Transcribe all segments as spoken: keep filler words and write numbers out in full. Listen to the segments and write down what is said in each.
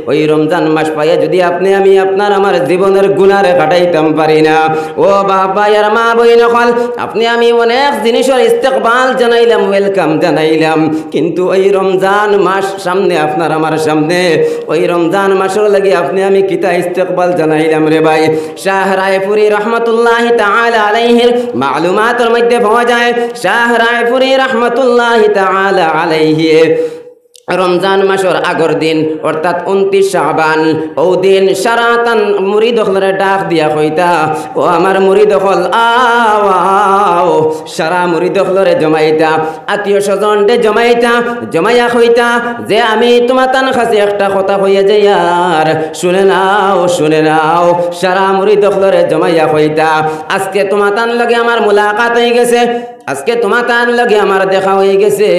ওই রমজান মাস পাইয়া যদি আপনে আমি আপনার আমার জীবনর গুনারে কাটাইতাম পারি না, ও বাবা আর মা বইন অকল, আপনে আমি অনেক জিনিসর ইস্তেকবাল জানাইলাম, ওয়েলকাম জানাইলাম, কিন্তু ওই রমজান মাস সামনে, আপনার আমার সামনে, ওই রমজান মাসর লাগি আপনে আমি কিতা ইস্তেকবাল জানাইলাম রে ভাই? শাহ রায়পুরী রহমতুল্লাহি তাআলা আলাইহির মালুমাতর মধ্যে পাওয়া যায়, শাহ রায়পুরী রহমতুল্লাহি তাআলা আলাইহি রমজান মাসর আগর দিন, অর্থাৎ ঊনত্রিশ শাবান, ও দিন সারা তান মুরিদ অকলরে ডাক দিয়া কইতা, "ও আমার মুরিদ অকল, আও, আও।" সারা মুরিদ অকলরে জমাইতা, আত্মীয় স্বজনরে জমাইতা, জমাইয়া কইতা যে, "আমি তুমাতান কাছে একটা কথা কইয়া যাইয়ার, শুনে নাও, শুনে নাও।" সারা মুরিদ অকলরে জমাইয়া কইতা, "আজকে তুমাতান লগে আমার মুলাকাত অইগেছে, আজকে তুমাতান লগে আমার দেখা অইগেছে।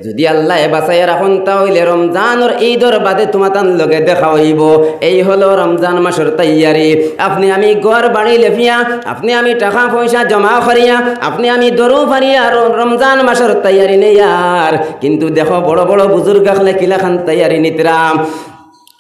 যদি আল্লায় বাঁচাইয়া রাখইন, তা অইলে রমজানর ঈদর বাদে তুমাতান লগে দেখা অইবো।" এই হলো রমজান মাসর তৈয়ারি। আপনে আমি ঘর বাড়ি লেপিয়া, আপনে আমি টাকা পয়সা জমা করিয়া, আপনে আমি দরু ফারিয়া র-, রমজান মাসর তৈয়ারি নেয়ার। কিন্তু দেখো, বড় বড় বুজুর্গ অকলে কিলাখান তৈয়ারি নিতরা।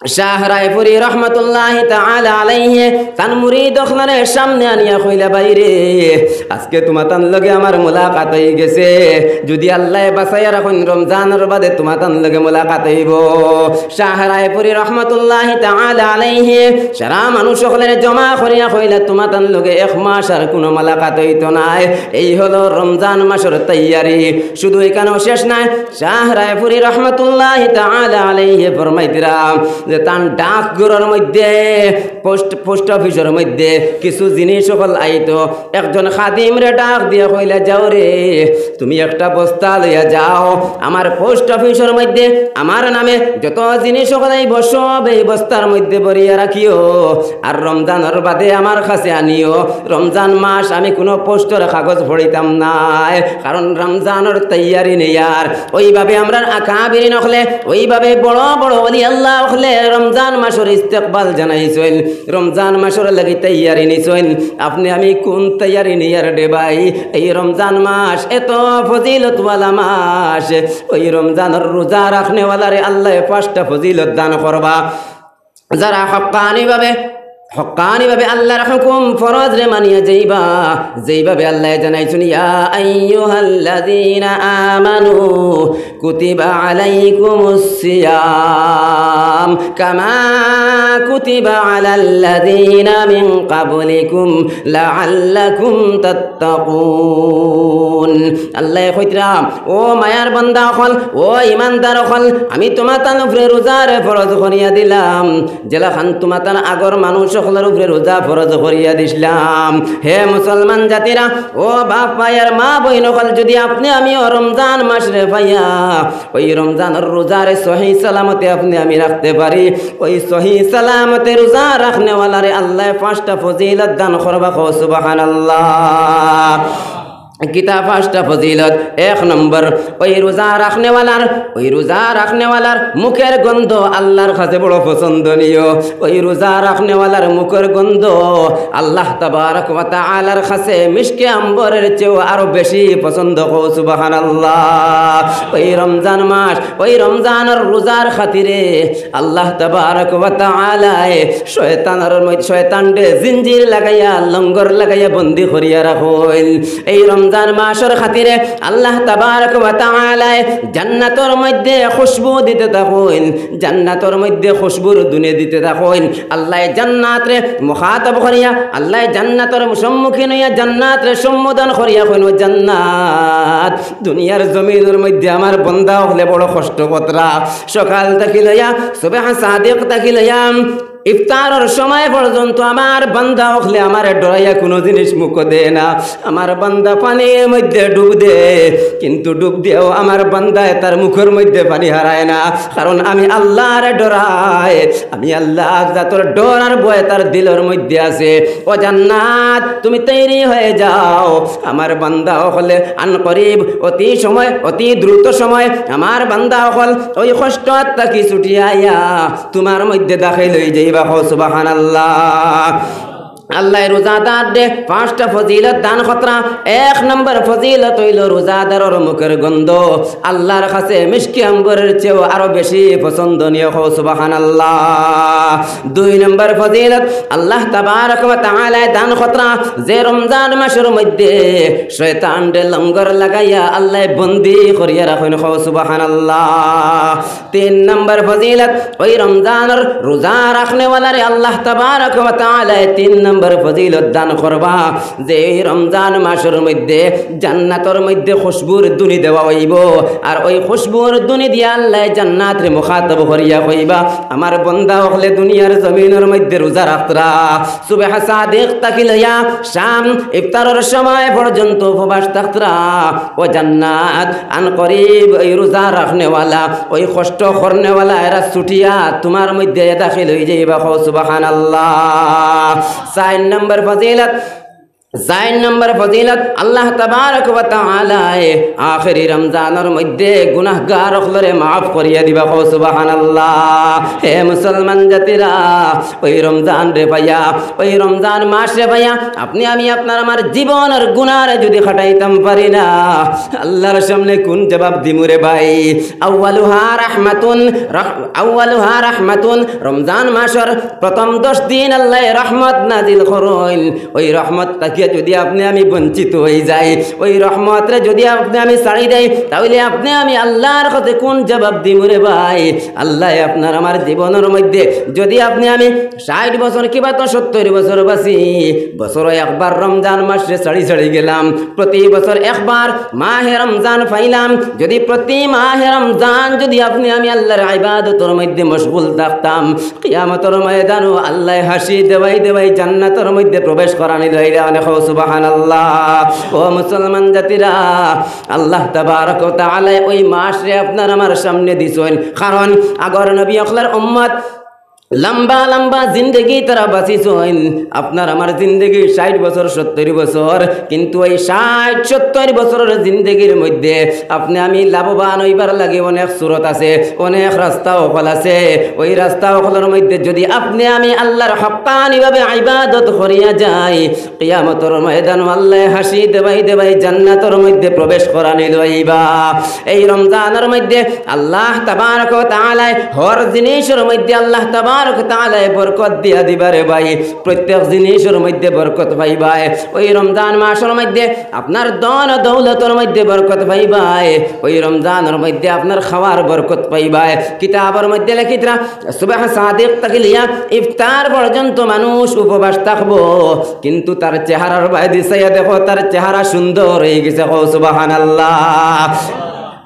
শাহ রায়পুরী রহমতুল্লাহি তাআলা আলাইহি তান মুরিদ অকলরে সামনে আনিয়া কইলা, "ভাইরে, আজকে তুমাতান লগে আমার মুলাকাত অইগেছে। যদি আল্লায় বাঁচাইয়া রাখইন, রমজানর বাদে তুমাতান লগে মুলাকাত অইবো।" শাহ রায়পুরী রহমতুল্লাহি তাআলা আলাইহি সারা মানুষ অকলরে জমা করিয়া কইলা, "তুমাতান লগে এক মাস আর কুনু মুলাকাত অইতো নায়। এই হলো রমজান মাসর তৈয়ারি।" শুধু এখানেও শেষ নায়, শাহ রায়পুরী রহমতুল্লাহি তাআলা আলাইহি ফরমাইতরা যে তান ডাকঘরর মধ্যে, পোস্ট, পোস্ট অফিসর মধ্যে কিছু জিনিস অকল আইতো। একজন খাদিমরে ডাক দিয়া কইলা, "যাও রে, তুমি একটা বস্তা লইয়া যাও, আমার পোস্ট অফিসর মধ্যে আমার নামে যত জিনিস অকল আইবো, সব এই বস্তার মধ্যে ভরিয়া রাখিও, আর রমজানর বাদে আমার কাছে আনিও। রমজান মাস আমি কুনু পোস্টর কাগজ পড়িতাম নায়, কারণ রমজানর তৈয়ারি নেয়ার।" ওইভাবে আমরার আকাবিরিন অকলে, ওইভাবে বড় বড় ওলি আল্লাহ অকলে রমজান মাসর ইস্তেকবাল জানাইছইন, রমজান মাসর লাগি তৈয়ারি নিছইন। আপনে আমি কুন তৈয়ারি নেয়ার রে ভাই? এই রমজান মাস এত ফজিলতওয়ালা মাস, ওই রমজানর রোজা রাখনেওয়ালারে আল্লায় পাঁচটা ফজিলত দান করবা। যারা হক্কানিভাবে, হক্কানিভাবে আল্লাহর হুকুম ফরজরে মানিয়া যাইবা, যেইভাবে আল্লায় জানাইছইন, "ইয়া আইয়ুহাল্লাযীনা আমানু কুতিবা আলাইকুমুস সিয়াম কামা কুতিবা আলাল্লাযীনা মিন ক্বাবলিকুম লাআল্লাকুম তাত্তাকুন।" আল্লায় কইতরা, "ও মায়ার বান্দা অকল, ও ইমানদার অকল, আমি তুমাতান উপরে রোজারে ফরজ করিয়া দিলাম, যেলাখান তুমাতান আগর মানুষ অকলর উপরে রোজা ফরজ করিয়া দিছলাম।" হে মুসলমান জাতিরা, ও বাপ ভাই আর মা বইন অকল, যদি আপনে আমিও রমজান মাসরে পাইয়া ওই রমজানর রোজারে সহি সালামতে আপনে আমি রাখতে পারি, ওই সহি সালামতে রোজা রাখনেওয়ালারে আল্লায় পাঁচটা ফজিলত দান করবা। কও সুবহানাল্লাহ। কিতা পাঁচটা ফজিলত? এক নম্বর, ওই রোজা রাখনেওয়ালার, ওই রোজা রাখনেওয়ালার মুখের গন্ধ আল্লাহর কাছে বড় পছন্দনীয়। ওই রোজা রাখনেওয়ালার মুখের গন্ধ আল্লাহ তাবারক ওয়া তাআলার কাছে মিশকে আম্বরের চেয়েও আরো বেশি পছন্দ। কও সুবহানাল্লাহ। ওই রমজান মাস, ওই রমজানর রোজার খাতিরে আল্লাহ তাবারক ওয়া তাআলায় শয়তানর মধ্য-, শয়তানরে জিঞ্জির লাগাইয়া, লঙ্গর লাগাইয়া বন্দি করিয়া রাখইন। এই রমজান মাসর খাতিরে আল্লাহ তাবারক ওয়া তাআলায় জান্নাতর মধ্যে খুশবু দিতে থাকইন, জান্নাতর মধ্যে খুশবুর ধুনি দিতে থাকইন। আল্লায় জান্নাতরে মুখাতব করিয়া, আল্লায় জান্নাতর সম্মুখীন অইয়া জান্নাতরে সম্বোধন করিয়া কইন, "ও জান্নাত, দুনিয়ার জমিনর মধ্যে আমার বান্দা অকলে বড় কষ্ট করতরা। সকাল থাকি লইয়া, সুবহ সাদিক থাকি লইয়া, ইফতারর সময় পর্যন্ত আমার বান্দা অকলে আমারে ডরাইয়া কুনু জিনিস মুখো দেয় না। আমার বান্দা পানির মধ্যে ডুব দেয়, কিন্তু ডুব দিয়াও আমার বান্দায় তার মুখর মধ্যে পানি হারায় না, কারণ আমি আল্লাহরে ডরাই, আমি আল্লাহ জাতর ডর আর ভয় তার দিলর মধ্যে আছে।" ও জান্নাত, তুমি তৈরি হয়ে যাও, আমার বান্দা অকলে আন করিব, অতি সময়, অতি দ্রুত সময় আমার বান্দা অকল ওই কষ্ট থাকি ছুটিয়া আইয়া তুমার মধ্যে দাখিল অই যাইবা। কও সুবহানাল্লাহ। আল্লায় রোজাদাররে পাঁচটা ফজিলত দান কররা। এক নম্বর ফজিলত অইলো রোজাদারর মুখর গন্ধ আল্লার কাছে মিশকে আম্বরর চেয়েও আরো বেশি পছন্দনীয়। কও সুবহানাল্লাহ। দুই নম্বর ফজিলত, আল্লাহ তাবারাক ওয়া তাআলায় দান কররা যে রমজান মাসর মধ্যে শয়তানরে লঙ্গর লাগাইয়া আল্লায় বন্দী করিয়া রাখইন। কও সুবহানাল্লাহ। তিন নম্বর ফজিলত, ওই রমজানর রোজা রাখনেওয়ালারে আল্লাহ তাবারাক ওয়া তাআলায় তিন নম্বর ফজিলত দান করবা যে এই রমজান মাসর মধ্যে জান্নাতর মধ্যে খুশবুর ধুনি দেওয়া অইবো, আর ওই খুশবুর ধুনি দিয়া আল্লায় জান্নাতরে মুখাতব করিয়া কইবা, আমার বন্দা অকলে দুনিয়ার জমিনর মধ্যে রোজা রাখতরা, সুবহ সাদিক থাকি লইয়া শাম ইফতারর সময় পর্যন্ত উপবাস থাকতরা, ও জান্নাত, আন করিব ওই রোজা রাখনেওয়ালা, ওই কষ্ট করনেওয়ালা এরা ছুটিয়া তুমার মধ্যে দাখিল অইযাইবা। কও সুবহানাল্লাহ। চাইর নম্বর ফজিলত, চাইর নম্বর ফজিলত, আল্লাহ তাবারাক ওয়া তাআলায় আখেরি রমজানর মধ্যে গুনাহগার অকলরে মাফ করিয়া দিবা। কও সুবহানাল্লাহ। হে মুসলমান জাতিরা, ওই রমজানরে পাইয়া, ওই রমজান মাসরে পাইয়া আপনে আমি আপনার আমার জীবনর গুনারে যুদি কাটাইতাম পারি না, আল্লার সামনে কুন জবাব দিমু রে ভাই? আউয়ালুহা রাহমাতুন, রাহ-, আউয়ালুহা রাহমাতুন, রমজান মাসর প্রথম দশ দিন আল্লায় রহমত নাজিল করইন। ওই রহমত থাকিয়া যুদি আপনে আমি বঞ্চিত অইযাই, ওই রহমতরে যুদি আপনে আমি ছাড়ি দেই, তাইলে আপনে আমি আল্লার কাছে কুন জবাব দিমু রে ভাই? আল্লায় আপনার আমার জীবনর মধ্যে যুদি আপনে আমি ষাইট বছর কিবা তো সত্তইর বছর বাঁচি, বছরো একবার রমজান মাসরে ছাড়ি ছাড়ি গেলাম, প্রতি বছর একবার মাহে রমজান পাইলাম, যুদি প্রতি মাহে রমজান যুদি আপনে আমি আল্লার ইবাদতর মধ্যে মশগুল থাকতাম, কিয়ামতর ময়দানো আল্লায় হাসি দেওয়াই দেওয়াই জান্নাতর মধ্যে প্রবেশ করানি লইলা। অনেক সুবহানাল্লাহ। ও মুসলমান জাতিরা, আল্লাহ তাবারাক ওয়া তাআলায় ওই মাসরে আপনার আমার সামনে দিছইন, কারণ আগর নবী অকলর উম্মত লম্বা লম্বা জিন্দেগি তারা বাঁচিছইন। আপনার আমার জিন্দেগি ষাইট বছর, সত্তইর বছর, কিন্তু এই ষাইট সত্তইর বছরর জিন্দেগির মধ্যে আপনে আমি লাভবান অইবার লাগি অনেক সুরত আছে, অনেক রাস্তা অকল আছে। ওই রাস্তা অকলর মধ্যে যুদি আপনে আমি আল্লার হক্কানিভাবে ইবাদত করিয়া যাই, কিয়ামতর ময়দানো আল্লায় হাসি দেওয়াই দেওয়াই জান্নাতর মধ্যে প্রবেশ করানি লইবা। এই রমজানর মধ্যে আল্লাহ তাবারাক ওয়া তাআলায় হর জিনিসর মধ্যে আল্লাহ তাবারাক ওয়া তাআলায় বরকত দিয়া দিবা রে ভাই। প্রত্যেক জিনিসর মধ্যে বরকত পাইবায়। ওই রমজান মাসর মধ্যে আপনার ধন দৌলতর মধ্যে বরকত পাইবায়। ওই রমজানর মধ্যে আপনার খাওয়ার বরকত পাইবায়। কিতাবর মধ্যে লেখিতরা, সুবহ সাদিক থাকি লইয়া ইফতার পর্যন্ত মানুষ উপবাস থাকবো, কিন্তু তার চেহারার বায়দি চাইয়া দেখো, তার চেহারা সুন্দর অইগেছে। কও সুবহানাল্লাহ।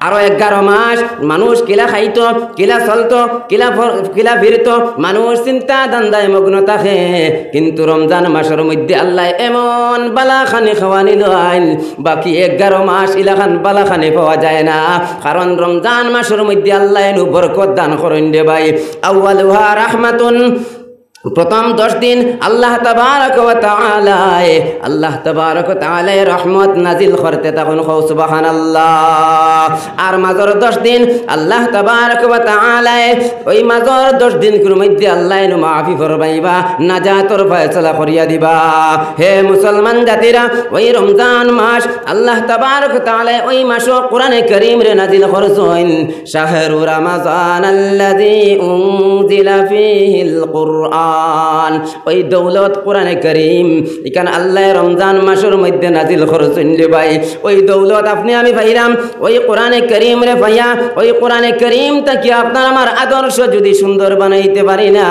আরো এগারো মাস মানুষ কিলা খাইতো, কিলা চলতো, কিলা ফর-, কিলা ফিরতো, মানুষ চিন্তা ধান্দায় মগ্ন থাকে। কিন্তু রমজান মাসর মধ্যে আল্লায় এমন বালা খানি খাওয়ানি লইন, বাকি এগারো মাস ইলাখান বালা খানি পাওয়া যায় না। কারণ রমজান মাসর মধ্যে আল্লায় নু বরকত দান করইন রে ভাই। আউয়ালুহা রাহমাতুন, প্রথম দশ দিন আল্লাহ তাবারাক ওয়া তাআলায়, আল্লাহ তাবারাক ওয়া তাআলায় রহমত নাজিল করতে থাকইন। কও সুবহানাল্লাহ। আর মাজর দশ দিন আল্লাহ তাবারাক ওয়া তাআলায়, ওই মাজর দশ দিনর মধ্যে আল্লায় নু মাফি ফরমাইবা, নাজাতর ফয়সালা করিয়া দিবা। হে মুসলমান জাতিরা, ওই রমজান মাস আল্লাহ তাবারাক ওয়া তাআলায় ওই মাসো কোরআনে করিমরে নাজিল করছইন। শাহরু রমাজানাল্লাযী উনজিলা ফীহিল কুরআন। ওই দৌলত কোরআনে করিম, ইখান আল্লায় রমজান মাসর মধ্যে নাজিল করছইন রে ভাই। ওই দৌলত আপনে আমি পাইলাম, ওই কোরআনে করিমরে পাইয়া, ওই কোরআনে করিম থাকি আপনার আমার আদর্শ যুদি সুন্দর বানাইতে পারি না,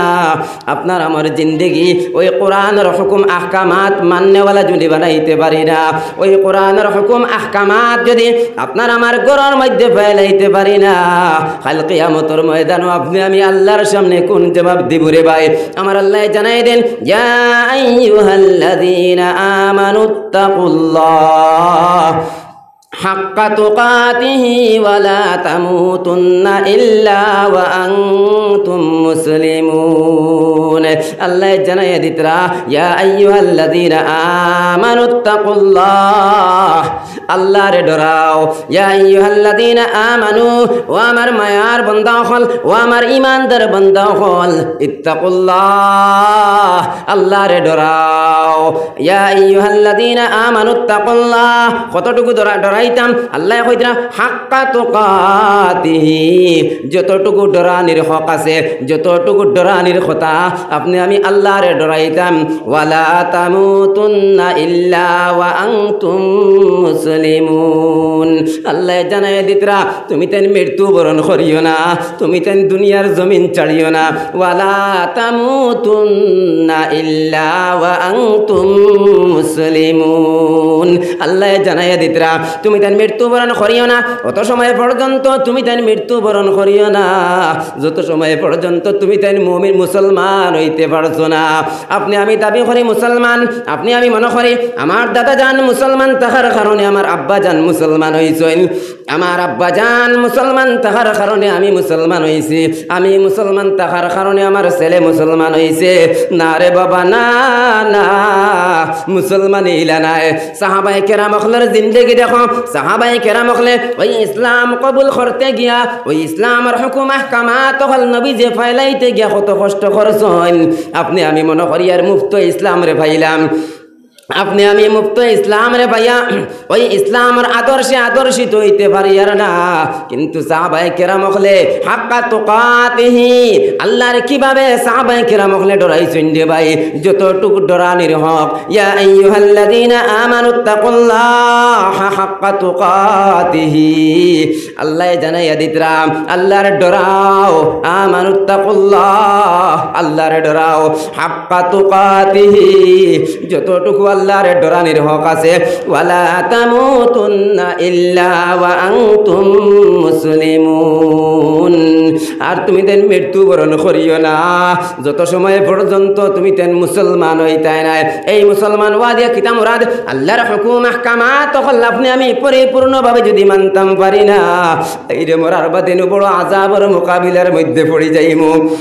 আপনার আমার জিন্দেগি ওই কোরআনর হুকুম আহকামাত মাননেওয়ালা যুদি বানাইতে পারি না, ওই কোরআনর হুকুম আহকামাত যুদি আপনার আমার ঘরর মধ্যে ফেলাইতে পারি না, কাইল কিয়ামতর ময়দানো আপনে আমি আল্লার সামনে কুন জবাব দিমু রে ভাই? আমার আল্লায় জানাই দেন, ইয়া আইয়ুহাল্লাযীনা আমানুত্তাকুল্লাহ হাক্কা তুকাতিহি ওয়া লা তামুতুন্না ইল্লা ওয়া আনতুম মুসলিমুন। আল্লায় জানাইয়া দিতরা, ইয়া আইয়ুহাল্লাযীনা আমানুত্তাকুল্লাহ, আল্লাহরে ডরাও। ইয়া আইয়ুহাল্লাযীনা আমানু, ও আমার মায়ার বান্দা অকল, ও আমার ইমানদার বান্দা অকল, ইত্তাকুল্লাহ, আল্লাহরে ডরাও। ইয়া আইয়ুহাল্লাযীনা আমানুত্তাকুল্লাহ, কতটুকু ডরা-, ডরাইতাম? আল্লায় কইতরা, হাক্কা তুকাতিহি, যতটুকু ডরানির হক আছে, যতটুকু ডরানির কথা, আপনে আমি আল্লাহরে ডরাইতাম। ওয়ালা তামুতুন্না ইল্লা ওয়া আনতুম মুসলিমুন। আল্লায় জানাইয়া দিতরা, তুমি তাইন মৃত্যুবরণ করিও না, তুমি তাইন দুনিয়ার জমিন ছাড়িও না। ওয়ালা তামুতুন্না ইল্লা ওয়া আনতুম মুসলিমুন। আল্লায় জানাইয়া দিতরা, তুমি তাইন মৃত্যুবরণ করিও না, অত সময় পর্যন্ত তুমি তাইন মৃত্যুবরণ করিও না, যত সময় পর্যন্ত তুমি তাইন মুমিন মুসলমান অইতে পারছো না। আপনে আমি দাবি করি মুসলমান, আপনে আমি মনো করি আমার দাদা জান মুসলমান থাকার কারণে আমার আব্বা জান মুসলমান অইছইন, আমার আব্বা জান মুসলমান থাকার কারণে আমি মুসলমান অইছি, আমি মুসলমান থাকার কারণে আমার ছেলে মুসলমান অইছে। না রে বাবা, না, না, মুসলমান ইলা নায়। সাহাবায়ে কেরাম অকলর জিন্দেগি দেখো, সাহাবায়ে কেরাম অকলে ওই ইসলাম কবুল করতে গিয়া, ওই ইসলামর হুকুম আহকামাত অকল নবীজিয়ে ফাইলাইতে গিয়া কত কষ্ট করছইন। আপনে আমি মনো করি আর মুফত ইসলামরে ফাইলাম, আপনে আমি মুফত ইসলামরে ফাইয়া ওই ইসলামর আদর্শে আদর্শিত অইতে পারি আর না। কিন্তু সাহাবায়ে কেরাম অকলে হাক্কা তুকাতিহি, আল্লাহরে কিভাবে সাহাবায়ে কেরাম অকলে ডরাইছইন রে ভাই, যতটুকু ডরানির হক। ইয়া আইয়ুহাল্লাযীনা আমানুত্তাকুল্লাহা হাক্কা তুকাতিহি। আল্লায় জানাইয়া দিতরা, আল্লাহরে ডরাও, আমানুত্তাকুল্লাহ, আল্লাহরে ডরাও, হাক্কা তুকাতিহি, যতটুকু আল্লাহরে ডরানির হক আছে। ওয়ালা তামুতুন্না ইল্লা ওয়া আনতুম মুসলিমুন। আর তুমি তাইন মৃত্যুবরণ করিও না, যত সময় পর্যন্ত তুমি তাইন মুসলমান অইতায় নায়। এই মুসলমান অওয়া দিয়া কিতা মুরাদ? আল্লাহর হুকুম আহকামাত অকল আপনে আমি পরিপূর্ণভাবে যুদি মানতাম পারি না, এই রে মরার বাদে নু বড় আযাবর মোকাবিলার মধ্যে পড়ি যাইমু।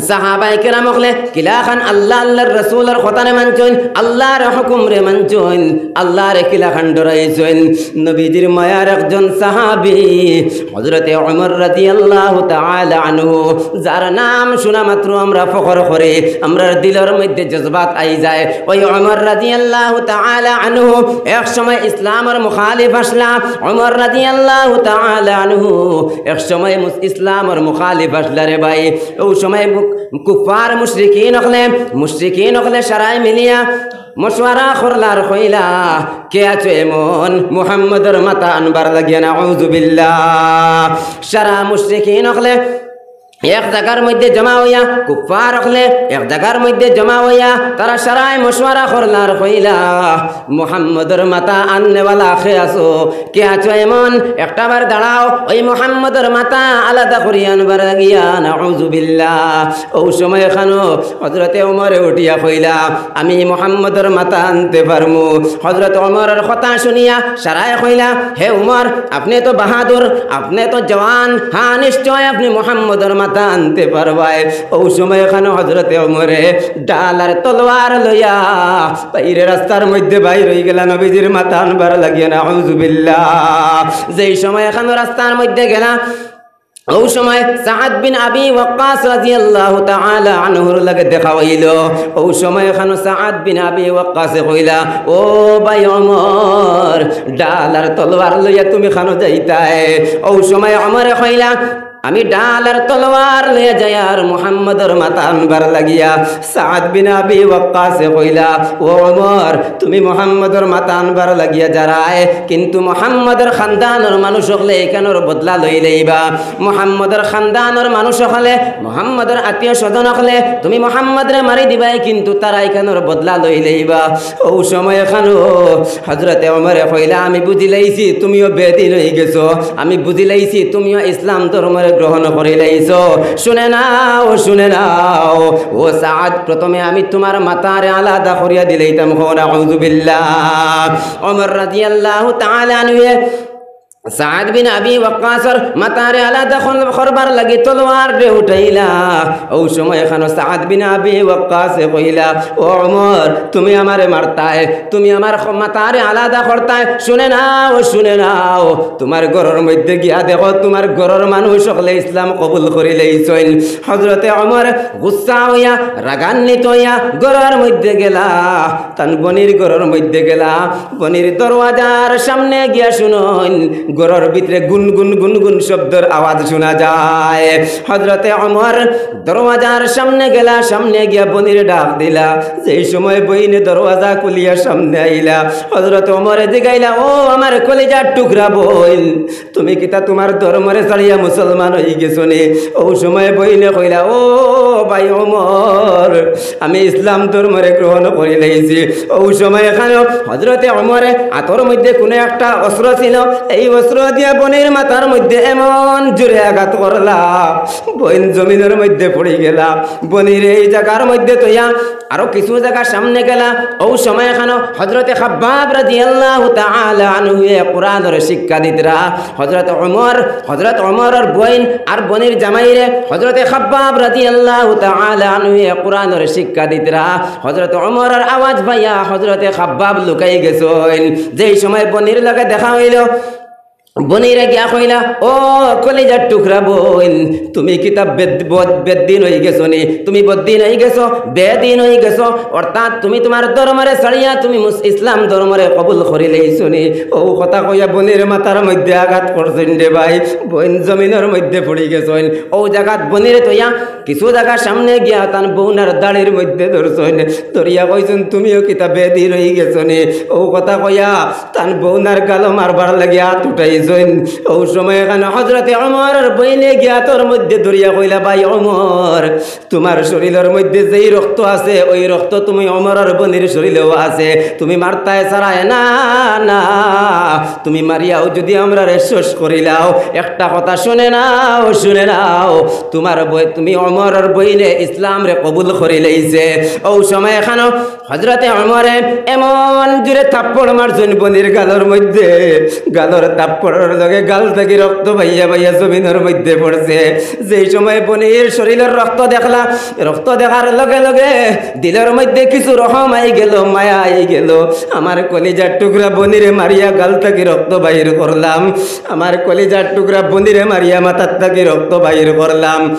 সাহাবায়ে কেরাম অকলে কিলাখান আল্লাহ, আল্লাহর রাসূলর কথারে মানছইন, আল্লাহর হুকুমরে মানছইন, আল্লাহরে কিলাখান ডরাইছইন। নবীজির মায়ার একজন সাহাবী হযরতে ওমর রাদিয়াল্লাহু তাআলা আনহু, যার নাম শুনা মাত্র আমরা ফখর করি, আমরার দিলর মধ্যে জজবাত আই যায়। ওই ওমর রাদিয়াল্লাহু তাআলা আনহু এক সময় ইসলামর মুখালিফ আছলা। ওমর রাদিয়াল্লাহু তাআলা আনহু এক সময় মুস-, ইসলামর মুখালিফ আছলা রে ভাই। অউ সময় মু-, কুফফার মুশরিকিন অকলে, মুশরিকিন অকলে সারায় মিলিয়া মশওয়ারা করলা আর কইলা, "কে আছো এমন মুহাম্মদর মাথা আনবার লাগিয়া?" নাউযুবিল্লাহ। সারা মুশরিকিন অকলে এক জাগার মধ্যে জমা অইয়া, কুফফার অকলে এক জাগার মধ্যে জমা অইয়া, তারা সারায় মশওয়ারা করলা আর কইলা, "মুহাম্মদর মাথা আননেওয়ালা কে আছো? কে আছো এমন? একটা বার দাঁড়াও, ওই মুহাম্মদর মাথা আলাদা করি আনবার লাগিয়া।" নাউযুবিল্লাহ। অউ সময় খানো হযরতে ওমরে উঠিয়া কইলা, "আমি মুহাম্মদর মাথা আনতে পারমু।" হযরত ওমরর কথা শুনিয়া সারায় কইলা, "হে ওমর, আপনে তো বাহাদুর, আপনে তো জওয়ান, হ্যাঁ, নিশ্চয় আপনে মুহাম্মদর মাথা আনতে পারবায়।" অউ সময় খানো হযরতে ওমরে ঢাল আর তলোয়ার লইয়া বাইরে রাস্তার মধ্যে বাইর অইগেলা নবীজির মাথা আনবার লাগিয়া। নাউযুবিল্লাহ। যেই সময় খানো রাস্তার মধ্যে গেলা, অউ সময় সাআদ বিন আবি ওয়াক্কাস রাদিয়াল্লাহু তাআলা আনহুর লগে দেখা অইলো। অউ সময় খানো সাআদ বিন আবি ওয়াক্কাসে কইলা, "ও ভাই ওমর, ঢাল আর তলোয়ার লইয়া তুমি খানো যাইতায়?" অউ সময় ওমরে কইলা, "আমি ঢাল আর তলোয়ার লইয়া যাইয়ার মুহাম্মদর মাথা আনবার লাগিয়া।" সাআদ বিন আবি ওয়াক্কাসে কইলা, "ও ওমর, তুমি মুহাম্মদর মাথা আনবার লাগিয়া যারায়, কিন্তু মুহাম্মদর খানদানর মানুষ অকলে ইখানর বদলা লইলাইবা। মুহাম্মদর খানদানর মানুষ অকলে, মুহাম্মদর আত্মীয় স্বজন অকলে তুমি মুহাম্মদরে মারি দিবায়, কিন্তু তারা ইখানর বদলা লইলাইবা।" অউ সময় খানো হযরতে ওমরে কইলা, "আমি বুঝিলাইছি তুমিও বেদিন অইগেছো, আমি বুঝিলাইছি তুমিও ইসলাম ধর্মরে গ্রহণ করিলাইছো। শুনে নাও, শুনে নাও, ও সাআদ, প্রথমে আমি তুমার মাথারে আলাদা করিয়া দিলাইতাম।" কও নাউযুবিল্লাহ। ওমর রাদিয়াল্লাহু তাআলা আনহুয়ে সাদ বিন আবি ওয়াক্কাসর মাথারে আলাদা কর-, করবার লাগি তলোয়াররে উঠাইলা। অউ সময় খানো সাদ বিন আবি ওয়াক্কাসে কইলা, "ও ওমর, তুমি আমারে মারতায়, তুমি আমার খ-, মাথারে আলাদা করতায়, শুনে নাও, শুনে নাও, তুমার ঘরর মধ্যে গিয়া দেখো, তুমার ঘরর মানুষ অকলে ইসলাম কবুল করিলাইছইন।" হজরতে ওমর গুসা অইয়া, রাগান্বিত অইয়া ঘরর মধ্যে গেলা, তান বইনর ঘরর মধ্যে গেলা। বইনর দরওয়াজার সামনে গিয়া শুনইন, ঘরর ভিতরে গুন গুন গুন গুন শব্দর আওয়াজ শুনা যায়। হজরতে ওমর দরওয়াজার সামনে গেলা, সামনে গিয়া বইনরে ডাক দিলা। যেই সময় বইনে দরওয়াজা খুলিয়া সামনে আইলা, হজরতে ওমরে জিগাইলা, "ও আমার কলিজার টুকরা বইন, তুমি কিতা তুমার ধর্মরে ছাড়িয়া মুসলমান অইগেছো নি?" অউ সময় বইনে কইলা, "ও ভাই ওমর, আমি ইসলাম ধর্মরে গ্রহণ করিলাইছি।" অউ সময় খানো হজরতে ওমরে আতর মধ্যে কুনু একটা অস্ত্র ছিল, এই অস্ত্র দিয়া বইনর মাথার মধ্যে এমন জোরে আঘাত করলা, বইন জমিনর মধ্যে পড়ি গেলা। বইনরে এই জাগার মধ্যে থইয়া আরো কিছু জাগা সামনে গেলা। অউ সময় খানো হজরতে খাব্বাব রাদিয়াল্লাহু তাআলা আনহুয়ে কোরআনর শিক্ষা দিতরা। হজরত ওমর, হজরত ওমরর বইন আর বইনর জামাইরে হজরতে খাব্বাব রাদিয়াল্লাহু তাআলা আনহুয়ে কোরআনর শিক্ষা দিতরা। হজরত ওমরর আওয়াজ পাইয়া হজরতে খাব্বাব লুকাই গেছইন। যেই সময় বইনর লগে দেখা অইলো, বইনরে গিয়া কইলা, "ও কলিজার টুকরা বইন, তুমি কিতা বেদ-, বদ-, বেদ্দিন অইগেছো নি? তুমি বদ্দিন অইগেছো, বেদিন অইগেছো, অর্থাৎ তুমি তুমার ধর্মরে ছাড়িয়া তুমি মুস-, ইসলাম ধর্মরে কবুল করিলাইছো নি?" অউ কথা কইয়া বইনর মাথার মধ্যে আঘাত করছইন রে ভাই, বইন জমিনর মধ্যে পড়ি গেছইন। অউ জাগাত বইনরে থইয়া কিছু জাগা সামনে গিয়া তান বউনার দাড়ির মধ্যে ধরছইন, ধরিয়া কইছইন, "তুমিও কিতা বেদিন অইগেছো নি?" অউ কথা কইয়া তান বউনার গালো মারবার লাগি আত উঠাইছইন। অউ সময় খানো হজরতে ওমরর বইনে গিয়া আতর মধ্যে ধরিয়া কইলা, "ভাই ওমর, তুমার শরীলর মধ্যে যেই রক্ত আছে, ওই রক্ত তুমি ওমরর বইনর শরীলেও আছে, তুমি মারতায় ছাড়ায় না, না, তুমি মারিয়াও যুদি আমরারে শেষ করিলাও, একটা কথা শুনে নাও, শুনে নাও, তুমার বই-, তুমি ওমরর বইনে ইসলামরে কবুল করিলাইছে।" অউ সময় খানো হজরতে ওমরে এমন জোরে থাপ্পড় মারছইন বইনর গালর মধ্যে, গালর থাপ্পড়র লগে গাল থাকি রক্ত বাইয়া বাইয়া জমিনর মধ্যে পড়ছে। যেই সময় বইনর শরীলর রক্ত দেখলা, রক্ত দেখার লগে লগে দিলর মধ্যে কিছু রহম আই গেলো, মায়া আই গেলো। "আমার কলিজার টুকরা বইনরে মারিয়া গাল থাকি রক্ত বাইর করলাম, আমার কলিজার টুকরা বইনরে মারিয়া মাথার থাকি রক্ত বাইর করলাম।"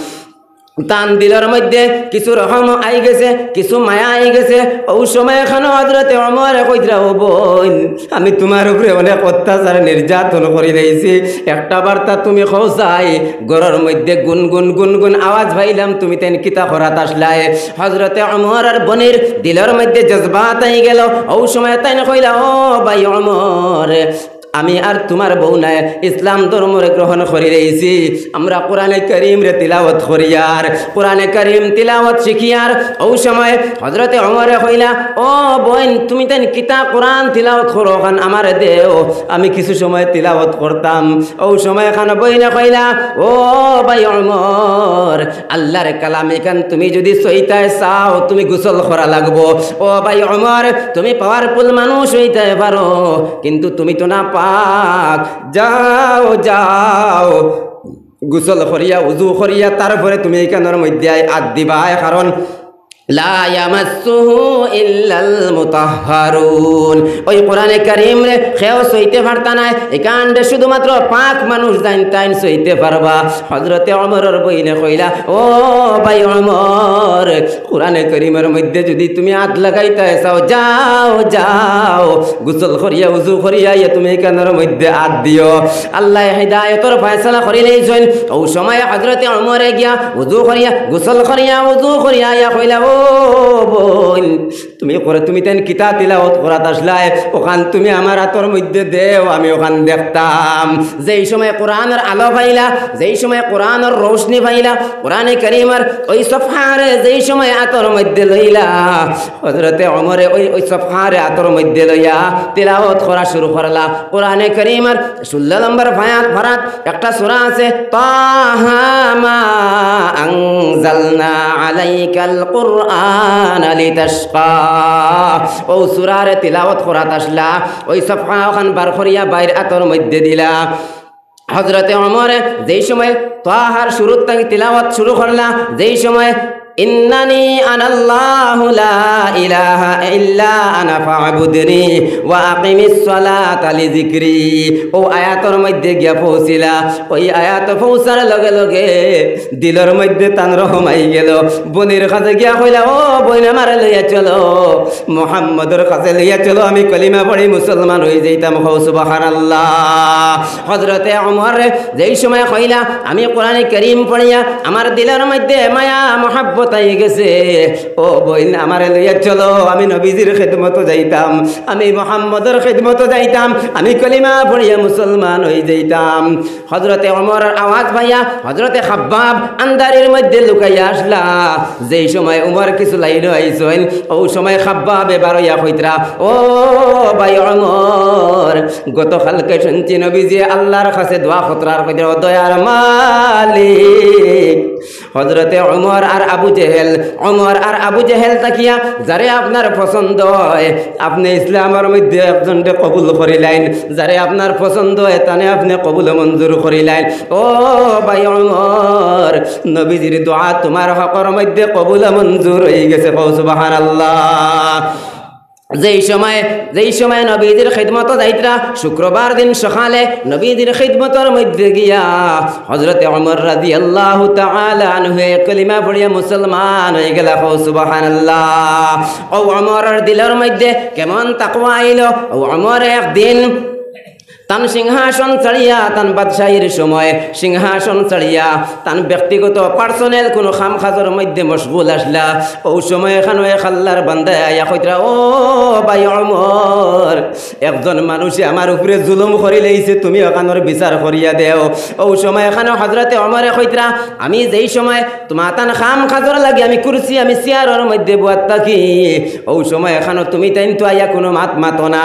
তান দিলর মধ্যে কিছু রহম আই গেছে, কিছু মায়া আই গেছে। অউ সময় খানো হজরতে ওমরে কইতরা, "ও বইন, আমি তুমার উপরে অনেক অত্যাচার নির্যাতন করিলাইছি, একটা বার্তা তুমি কও চাই, ঘরর মধ্যে গুন গুন গুন গুন আওয়াজ পাইলাম, তুমি তাইন কিতা করাত আসলায়?" হজরতে ওমরর বইনর দিলর মধ্যে জজবাত আই গেলো। অউ সময় তাইন কইলা, "ও ভাই ওমর, আমি আর তুমার বউনায় ইসলাম ধর্মরে গ্রহণ করিলাইছি। আমরা কোরআনে করিমরে তিলাওয়াত করিয়ার, কোরআনে করিম তিলাওয়াত শিখিয়ার।" অউ সময় হজরতে ওমরে কইলা, "ও বইন, তুমি তাইন কিতা কোরআন তিলাওয়াত করো, অখান আমারে দেও, আমি কিছু সময় তিলাওয়াত করতাম।" অউ সময় খানো বইনে কইলা, "ও ভাই ওমর, আল্লার কালাম ইখান তুমি যুদি ছইতায় চাও, তুমি গোসল করা লাগবো। ও ভাই ওমর, তুমি powerful মানুষ অইতায় পারো, কিন্তু তুমি তো নাপাক। যাও, যাও, গোসল করিয়া, উজু করিয়া, তারপরে তুমি ইখানর মধ্যে আত দিবায়, কারণ লা ইয়ামাসসুহু ইল্লাল মুতাহহারুন। ওই কোরআনে কারীমরে কেউ ছইতে পারতা নায়, ইখানরে শুধুমাত্র পাক মানুষ জানইন, তাইন ছইতে পারবা। হজরতে ওমরর বইনে কইলা, "ও ভাই ওমর, কোরআনে কারীমর মধ্যে যুদি তুমি আত লাগাইতায় চাও, যাও, যাও, গোসল করিয়া, উজু করিয়া আইয়া তুমি ইখানর মধ্যে আত দিও।" আল্লায় হেদায়েতর ফয়সালা করিলাইছইন। অউ সময় হজরতে ওমরে গিয়া উজু করিয়া, গোসল করিয়া, উজু করিয়া আইয়া কইলা, "ও বইন, তুমি করে, তুমি তাইন কিতা তিলাওয়াত করাত আসলায়, অখান তুমি আমার আতর মধ্যে দেও, আমি অখান দেখতাম।" যেই সময় কোরআনর আলো পাইলা, যেই সময় কোরআনর রোশনি পাইলা, কোরআনে কারীমর ওই সফহারে যেই সময় আতর মধ্যে লইলা। হযরতে ওমরে ওই, ওই সফহারে আতর মধ্যে লইয়া তিলাওয়াত করা শুরু করলা। কোরআনে করিমর ষোলো নম্বর ফায়াত ফারাত একটা সূরা আছে, তাহা মা আনজালনা আলাইকাল কুরআনা লিতাশকা। ও সূরারে তিলাওয়াত করাত আসলা, ওই সফহা ওখান বার করিয়া বাইর আতর মধ্যে দিলা। হযরতে ওমরে যেই সময় তাহার শুরু থাকি তিলাওয়াত শুরু করলা, যেই সময় ইন্নানি আনাল্লাহু লা ইলাহা ইল্লা আনা ফা'বুদনি ওয়া আকিমিস সালাতা লিযিকরি, ও আয়াতর মধ্যে গিয়া পৌঁছিলা। ওই আয়াত পৌঁছার লগে লগে দিলর মধ্যে তান রহম আই গেল। বইনর কাছে গিয়া কইলা, "ও বইন, আমারে লইয়া চলো, মুহাম্মদর কাছে লইয়া চলো, আমি কলিমা পড়ি মুসলমান অই যাইতাম।" কও সুবহানাল্লাহ। হযরতে ওমরে যেই সময় কইলা, "আমি কোরআনে করিম পড়িয়া আমার দিলর মধ্যে মায়া মহব্বত আই গেছে, ও বইন, আমারে লইয়া চলো, আমি নবীজির খেদমতো যাইতাম, আমি মুহাম্মদর খেদমতো যাইতাম, আমি কলিমা পড়িয়া মুসলমান অই যাইতাম।" হযরতে ওমরর আওয়াজ পাইয়া হযরতে খাব্বাব আন্ধারির মধ্যে লুকাইয়া আসলা। যেই সময় ওমর কিছু লাইনো আইছইন, ও সময় খাব্বাবে বার অইয়া কইতরা, "ও ভাই ওমর, গতকালকে শুনছি নবীজি আল্লাহর কাছে দোয়া করতরা, আর কইতরা, 'ও দয়ার মালিক।'" হযরতে ওমর আর আবু জেহেল, ওমর আর আবু জেহেল থাকিয়া যারে আপনার পছন্দ অয়, আপনে ইসলামর মধ্যে একজনরে কবুল করিলাইন, যারে আপনার পছন্দ অয়, তানে আপনে কবুল মঞ্জুর করিলাইন। ও ভাই ওমর, নবীজির দোয়া তুমার হকর মধ্যে কবুল মঞ্জুর অই গেছে। কও সুবহানাল্লাহ। যেই সময়, যেই সময় নবীজির খিদমতো যাইতরা, শুক্রবার দিন সকালে নবীজির খিদমতর মধ্যে গিয়া হযরতে ওমর রাদিয়াল্লাহু তাআলা আনহু কলিমা পড়িয়া মুসলমান অই গেলা। কও সুবহানাল্লাহ। ও ওমরর দিলর মধ্যে কেমন তাকওয়া আইলো। ও ওমর একদিন তান সিংহাসন ছাড়িয়া, তান বাদশাহীর সময় সিংহাসন ছাড়িয়া তান ব্যক্তিগত personal কুনু কাম কাজর মধ্যে মশগুল আসলা। ও সময় এখানো এক আল্লাহর বান্দায় আইয়া কইতরা, "ও ভাই ওমর, একজন মানুষে আমার উপরে জুলুম করিলাইছে, তুমি ওখানোর বিচার করিয়া দেও।" ও সময় এখানো হযরতে ওমরে কইতরা, আমি যেই সময় তুমার তান কাম কাজর লাগি আমি কুরসি, আমি চেয়ারর মধ্যে বওয়াত থাকি, ও সময় এখানো তুমি তাইন তো আইয়া কুনু মাত মাতো না।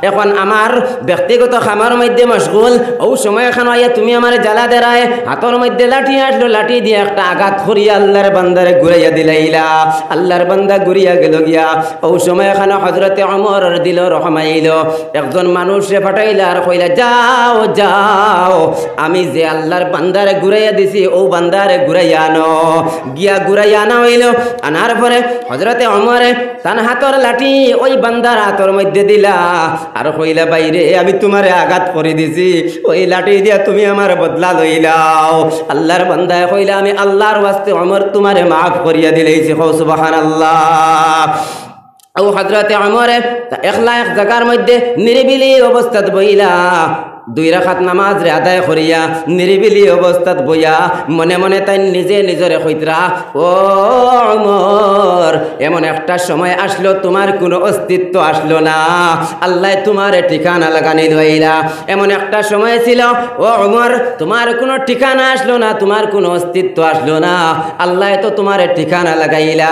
এখন আমার ব্যক্তিগত কামর মধ্যে মশগুল, ও সময় এখানো আইয়া তুমি আমারে জ্বালা দেরায়, হাতর মধ্যে লাঠি আসলো, লাঠি দিয়া একটা আঘাত করিয়া আল্লাহর বান্দারে ঘুরাইয়া দিলাইলা। আল্লাহর বান্দা ঘুরিয়া গেলো গিয়া। ও সময় এখানো হযরতে ওমরর দিলো রহম আইলো। একজন মানুষরে পাঠাইলা আর কইলা, "যাও, যাও, আমি যে আল্লাহর বান্দারে ঘুরাইয়া দিছি, ও বান্দারে ঘুরাইয়া আনো।" গিয়া ঘুরাইয়া আনা অইলো। আনার পরে হযরতে ওমরে তান হাতর লাঠি ওই বান্দার হাতর মধ্যে দিলা, আর কইলা, "ভাইরে, আমি তুমারে আঘাত করি দিছি, ওই লাঠি দিয়া তুমি আমার বদলা লইলাও।" আল্লাহর বান্দায় কইলা, "আমি আল্লাহর ওয়াস্তে ওমর তুমারে মাফ করিয়া দিলাইছি।" কও সুবহানাল্লাহ। ও হযরতে ওমরে একলা এক জাগার মধ্যে নিরিবিলি অবস্থাত বইলা, দুই রাকাত নামাজরে আদায় করিয়া নিরিবিলি অবস্থাত বইয়া মনে মনে তাইন নিজে নিজরে কইতরা, "ও ওমর, এমন একটা সময় আসলো তুমার কুনু অস্তিত্ব আসলো না, আল্লায় তুমারে ঠিকানা লাগানি লইলা। এমন একটা সময় ছিল, ও ওমর, তুমার কুনু ঠিকানা আসলো না, তুমার কুনু অস্তিত্ব আসলো না, আল্লায় তো তুমারে ঠিকানা লাগাইলা।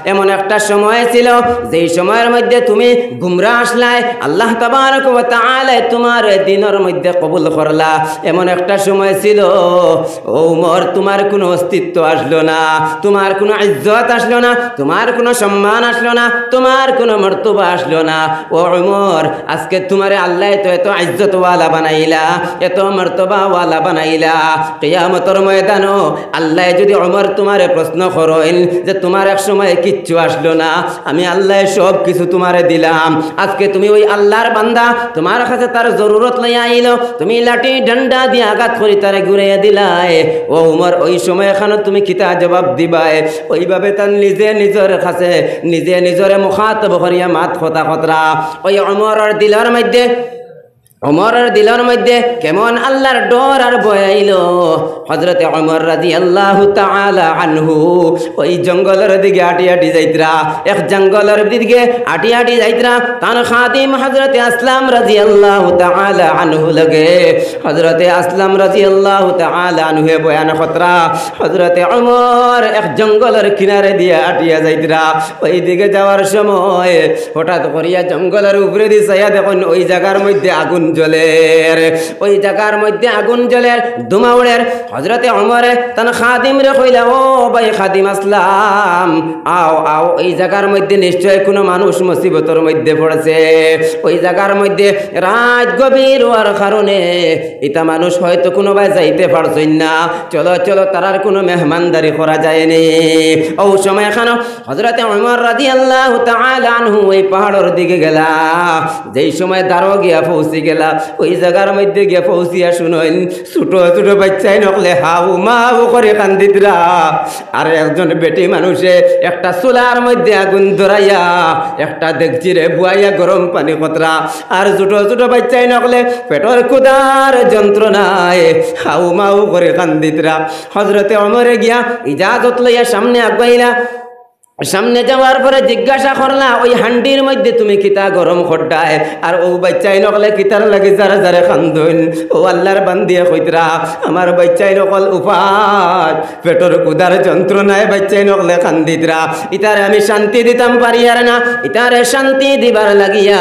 এমন একটা সময় ছিল, যেই সময়র মধ্যে তুমি গুমরা আসলায়, আল্লাহ তাবারাক ওয়া তাআলায় তুমার দিনর মধ্যে কবুল করলা। এমন একটা সময় ছিল, ও ওমর, তুমার কুনু অস্তিত্ব আসলো না, তুমার কুনু ইজ্জত আসলো না, তুমার কুনু সম্মান আসলো না, তুমার কুনু মর্তবা আসলো না। ও ওমর, আজকে তুমারে আল্লায় তো এত ইজ্জতওয়ালা বানাইলা, এত মর্তবাওয়ালা বানাইলা, কিয়ামতর ময়দানো আল্লায় যুদি ওমর তুমারে প্রশ্ন করইন যে তুমার এক সময় কিচ্ছু আসলো না, আমি আল্লায় সব কিছু তুমারে দিলাম, আজকে তুমি ওই আল্লাহর বান্দা, তুমার কাছে তার জরুরত লইয়া আইলো, তুমি লাঠি ডান্ডা দিয়া আঘাত করি তারে ঘুরাইয়া দিলায়, ও ওমর, ওই সময় এখানো তুমি কিতা জবাব দিবায়?" ওইভাবে তান নিজে নিজর কাছে নিজে নিজরে মুখাতব করিয়া মাত কথা কতরা। ওই ওমরর দিলর মধ্যে ওমরর দিলর মধ্যে কেমন আল্লাহর ডর আর ভয় আইলো। হযরতে ওমর রাদিয়াল্লাহু তাআলা আনহু ওই জঙ্গলর দিকে আটি আটি যাইতরা। এক জঙ্গলর দিকে আটি আটি যাইতরা। তান খাদিম হযরতে আসলাম রাদিয়াল্লাহু তাআলা আনহু লগে। হযরতে আসলাম রাদিয়াল্লাহু তাআলা আনহুয়ে বয়ান করতরা, হযরতে ওমর এক জঙ্গলর কিনারে দিয়া আটিয়া যাইতরা। ওই দিকে যাওয়ার সময় হঠাৎ করিয়া জঙ্গলর উপরেদি চাইয়া দেখইন ওই জাগার মধ্যে আগুন জ্বলের, ওই জাগার মধ্যে আগুন জ্বলের, ধুমা উড়ের। হযরতে ওমরে তান খাদিমরে কইলা, "ও ভাই খাদিম আসলাম, আও, আও, এই জাগার মধ্যে নিশ্চয় কুনু মানুষ মুসিবতর মধ্যে পড়ছে। ওই জাগার মধ্যে রাইত গভীর অওয়ার কারণে ইতা মানুষ হয়তো কুনুবায় যাইতে পারছইন না। চলো, চলো, তারার কুনু মেহমানদারি করা যায়নি।" অউ সময় খানো হযরতে ওমর রাদিয়াল্লাহু তাআলা আনহু ওই পাহাড়র দিকে গেলা। যেই সময় দারো গিয়া পৌঁছি গেলা, ওই জাগার মধ্যে গিয়া পৌঁছিয়া শুনইন, ছোট ছোট বাইচ্চাইন অকলে হাউ মাউ করি কান্দিতরা। আর একজন বেটি মানুষে একটা চুলার মধ্যে আগুন ধরাইয়া একটা ডেকচিরে বুয়াইয়া গরম পানি করতরা। আর ছোট ছোট বাইচ্চাইন অকলে পেটর ক্ষুধার যন্ত্রণায় হাউ মাউ করি কান্দিতরা। হযরতে ওমরে গিয়া ইজাজত লইয়া সামনে আগুয়াইলা। সামনে যাওয়ার পরে জিজ্ঞাসা করলা, "ওই হান্ডির মধ্যে তুমি কিতা গরম কররায়? আর অউ বাইচ্চাইন অকলে কিতার লাগি জারে জারে কান্দইন?" অউ আল্লাহর বান্দিয়ে কইতরা, "আমার বাইচ্চাইন অকল উপাস, পেটর ক্ষুধার যন্ত্রণায় বাইচ্চাইন অকলে কান্দিতরা। ইতারে আমি শান্তি দিতাম পারিয়ার না, ইতারে শান্তি দিবার লাগিয়া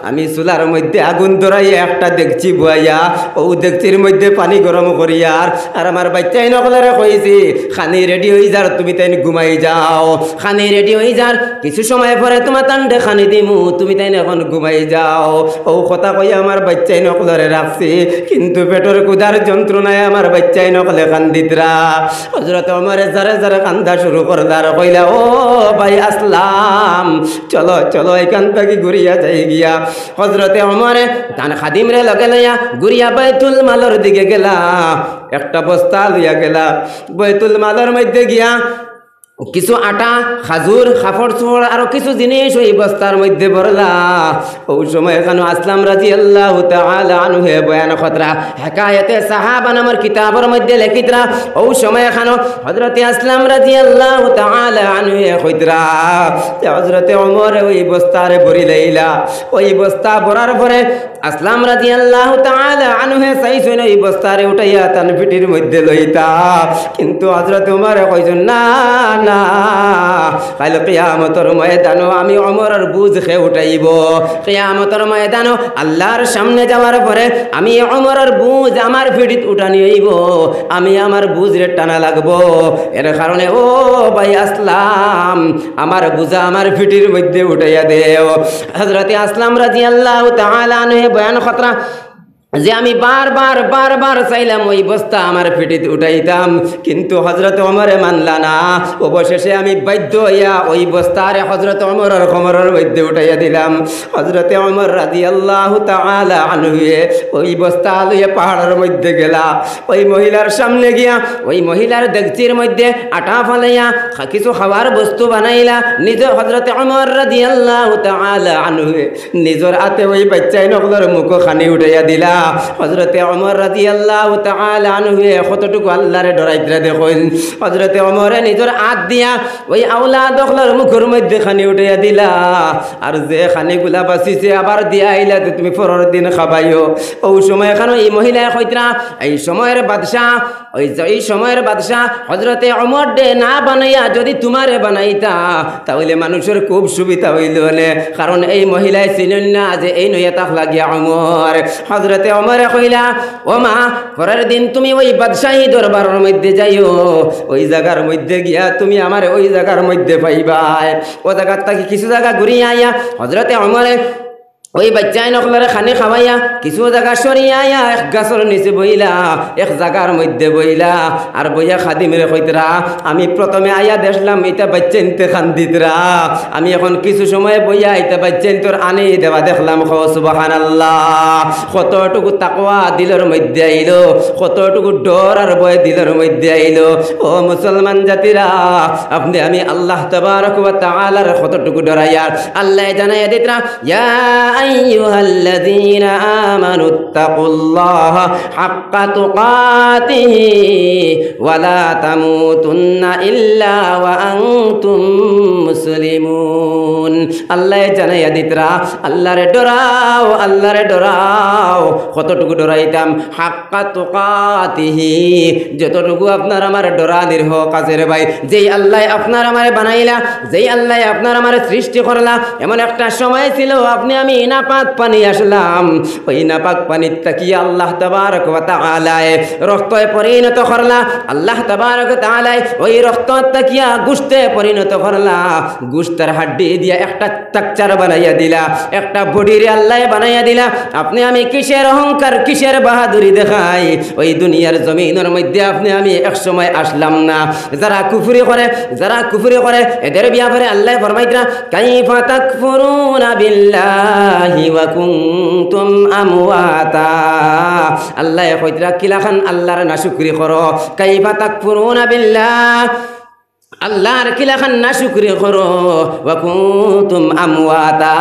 আমি চুলার মধ্যে আগুন ধরাইয়া একটা ডেকচি বুয়াইয়া, অউ ডেকচির মধ্যে পানি গরম করিয়ার, আর আমার বাইচ্চাইন অকলরে কইছি, খানি রেডি অইযার, তুমি তাইন ঘুমাই যাও, খানি রেডি অইযার, কিছু সময় পরে তুমাতানরে খানি দিমু, তুমি তাইন অখন ঘুমাই যাও।" অউ কথা কইয়া আমার বাইচ্চাইন অকলরে রাখছি, কিন্তু পেটর ক্ষুধার যন্ত্রণায় আমার বাইচ্চাইন অকলে কান্দিতরা। হযরতে ওমরে জারে জারে কান্দা শুরু করলা আর কইলা, "ও ভাই আসলাম, চলো, চলো, ইখান থাকি ঘুরিয়া যাই গিয়া।" হযরতে ওমরে তান খাদিমরে লগে লইয়া ঘুরিয়া বাইতুল মালর দিকে গেলা, একটা বস্তা লইয়া গেলা। বাইতুল মালর মধ্যে গিয়া কিছু আটা, খাজুর, কাপড় চোপড়, আরো কিছু জিনিস ওই বস্তার মধ্যে ভরলা। অউ সময় খানো আসলাম রাদিয়াল্লাহু তাআলা আনহুয়ে বয়ান করতরা, হেকায়েতে সাহাবা নামর কিতাবর মধ্যে লেখিতরা, অউ সময় খানো হযরতে আসলাম রাদিয়াল্লাহু তাআলা আনহুয়ে কইতরা যে হযরতে ওমরে ওই বস্তারে ভরি লইলা। ওই বস্তা ভরার পরে আসলাম রাদিয়াল্লাহু তাআলা আনহুয়ে চাইছইন ওই বস্তারে উঠাইয়া তান পিঠির মধ্যে লইতা, কিন্তু হযরতে ওমরে কইছইন, "না, না, কাইল কিয়ামতর ময়দানো আমি ওমরর বুঝ কে উঠাইবো? কিয়ামতর ময়দানো আল্লাহর সামনে যাওয়ার পরে আমি ওমরর বুঝ আমার পিঠিত উঠানি অইবো, আমি আমার বুঝরে টানা লাগবো। এর কারণে ও ভাই আসলাম, আমার বুঝা আমার পিঠির মধ্যে উঠাইয়া দেও।" হযরতে আসলাম রাদিয়াল্লাহু তাআলা আনহুয়ে বয়ান করতরা যে আমি বারবার, বারবার চাইলাম ওই বস্তা আমার পিঠিত উঠাইতাম, কিন্তু হযরতে ওমরে মানলা না। অবশেষে আমি বাধ্য অইয়া ওই বস্তারে হযরতে ওমরর কোমরর মধ্যে উঠাইয়া দিলাম। হযরতে ওমর রাদিয়াল্লাহু তাআলা আনহুয়ে ওই বস্তা লইয়া পাহাড়র মধ্যে গেলা। ওই মহিলার সামনে গিয়া ওই মহিলার ডেকচির মধ্যে আটা ফালাইয়া খা-, কিছু খাওয়ার বস্তু বানাইলা। নিজে হযরতে ওমর রাদিয়াল্লাহু তাআলা আনহুয়ে নিজর আতে ওই বাইচ্চাইন অকলর মুখো খানি উঠাইয়া দিলা। হযরতে ওমর রাদিয়াল্লাহু তাআলা আনহুয়ে কতটুকু আল্লাহরে ডরাইতরা দেখইন। হযরতে ওমরে নিজর আত দিয়া ওই আওলাদ অকলর মুখর মধ্যে খানি উঠাইয়া দিলা। আর যে খানিগুলা বাচিছে আবার দিয়া আইলা যে তুমি পরর দিন খাবাইও। অউ সময় খানো এই মহিলায় কইতরা, এই সময়র বাদশা, ওই যে এই সময়র বাদশা হযরতে ওমররে না বানাইয়া যদি তুমারে বানাইতা, তাইলে মানুষর খুব সুবিধা অইলো অনে, কারণ এই মহিলায় চিনইন না যে এইন অইয়া থাকলা গিয়া ওমর। হযরতে ওমরে কইলা, "ও মা, পরর দিন তুমি ওই বাদশাহী দরবারর মধ্যে যাইও, ওই জাগার মধ্যে গিয়া তুমি আমারে ওই জাগার মধ্যে পাইবায়।" অউ জাগার থাকি কিছু জাগা ঘুরিয়া আইয়া হযরতে ওমরে ওই বাইচ্চাইন অকলরে খানি খাওয়াইয়া কিছু জাগা সরিয়া আইয়া এক গাছর নিচে বইলা, এক জাগার মধ্যে বইলা, আর বইয়া খাদিমরে কইতরা, "আমি প্রথমে আইয়া দেখলাম ইতা বাইচ্চাইন্তে কান্দিতরা, আমি অখন কিছু সময় বইয়া ইতা বাইচ্চাইন্তর আনি দেওয়া দেখলাম।" কও সুবহানাল্লাহ। কতটুকু তাকওয়া দিলর মধ্যে আইলো, কতটুকু ডর আর ভয় দিলর মধ্যে আইলো। ও মুসলমান জাতিরা, আপনে আমি আল্লাহ তাবারাক ওয়া তাআলারে কতটুকু ডরাইয়ার, আল্লায় জানাইয়া দিতরা, ইয়া أيها الذين آمنوا اتقوا الله حق تقاته ولا تموتن إلا وأنتم مسلمون। আল্লায় জানাইয়া দিতরা, আল্লারে ডরাও, আল্লারে ডরাও। কতটুকু ডরাইতাম? হাক্কা তুকাতিহি, যতটুকু আপনার আমার ডরানির হক আছে রে ভাই। যেই আল্লায় আপনার আমারে বানাইলা, যেই আল্লায় আপনার আমারে সৃষ্টি করলা, এমন একটা সময় ছিল আপনি আমি নাপাক পানি আসলাম। ওই নাপাক পানির তাকিয়া আল্লাহ তাবারক ওয়া তাআলায় রক্তে পরিণত করলা। আল্লাহ তাবারক ওয়া তাআলায় ওই রক্ত তাকিয়া গোশতে পরিণত করলা। গোশতর হাড্ডি দিয়া একটা স্ট্রাকচার বানাইয়া দিলা, একটা বডিরে আল্লায় বানাইয়া দিলা। আপনি আমি কিসের অহংকার, কিসের বাহাদুরি দেখাই? ওই দুনিয়ার জমিনর মধ্যে আপনি আমি এক সময় আসলাম না। যারা কুফরি করে, যারা কুফরি করে, এদের ব্যাপারে আল্লায় ফরমাইতরা, "কাইফা তাকফুরুনা বিল্লাহি ওয়া কুনতুম আমওয়াতা।" আল্লায় কইতরা, "কিলাখান আল্লার নাশুকরি করো?" "কাইফা তাকফুরুনা বিল্লাহ।" আল্লার কিলাখান নাশুকরি করো, "ওয়া কুনতুম আমওয়াতা।"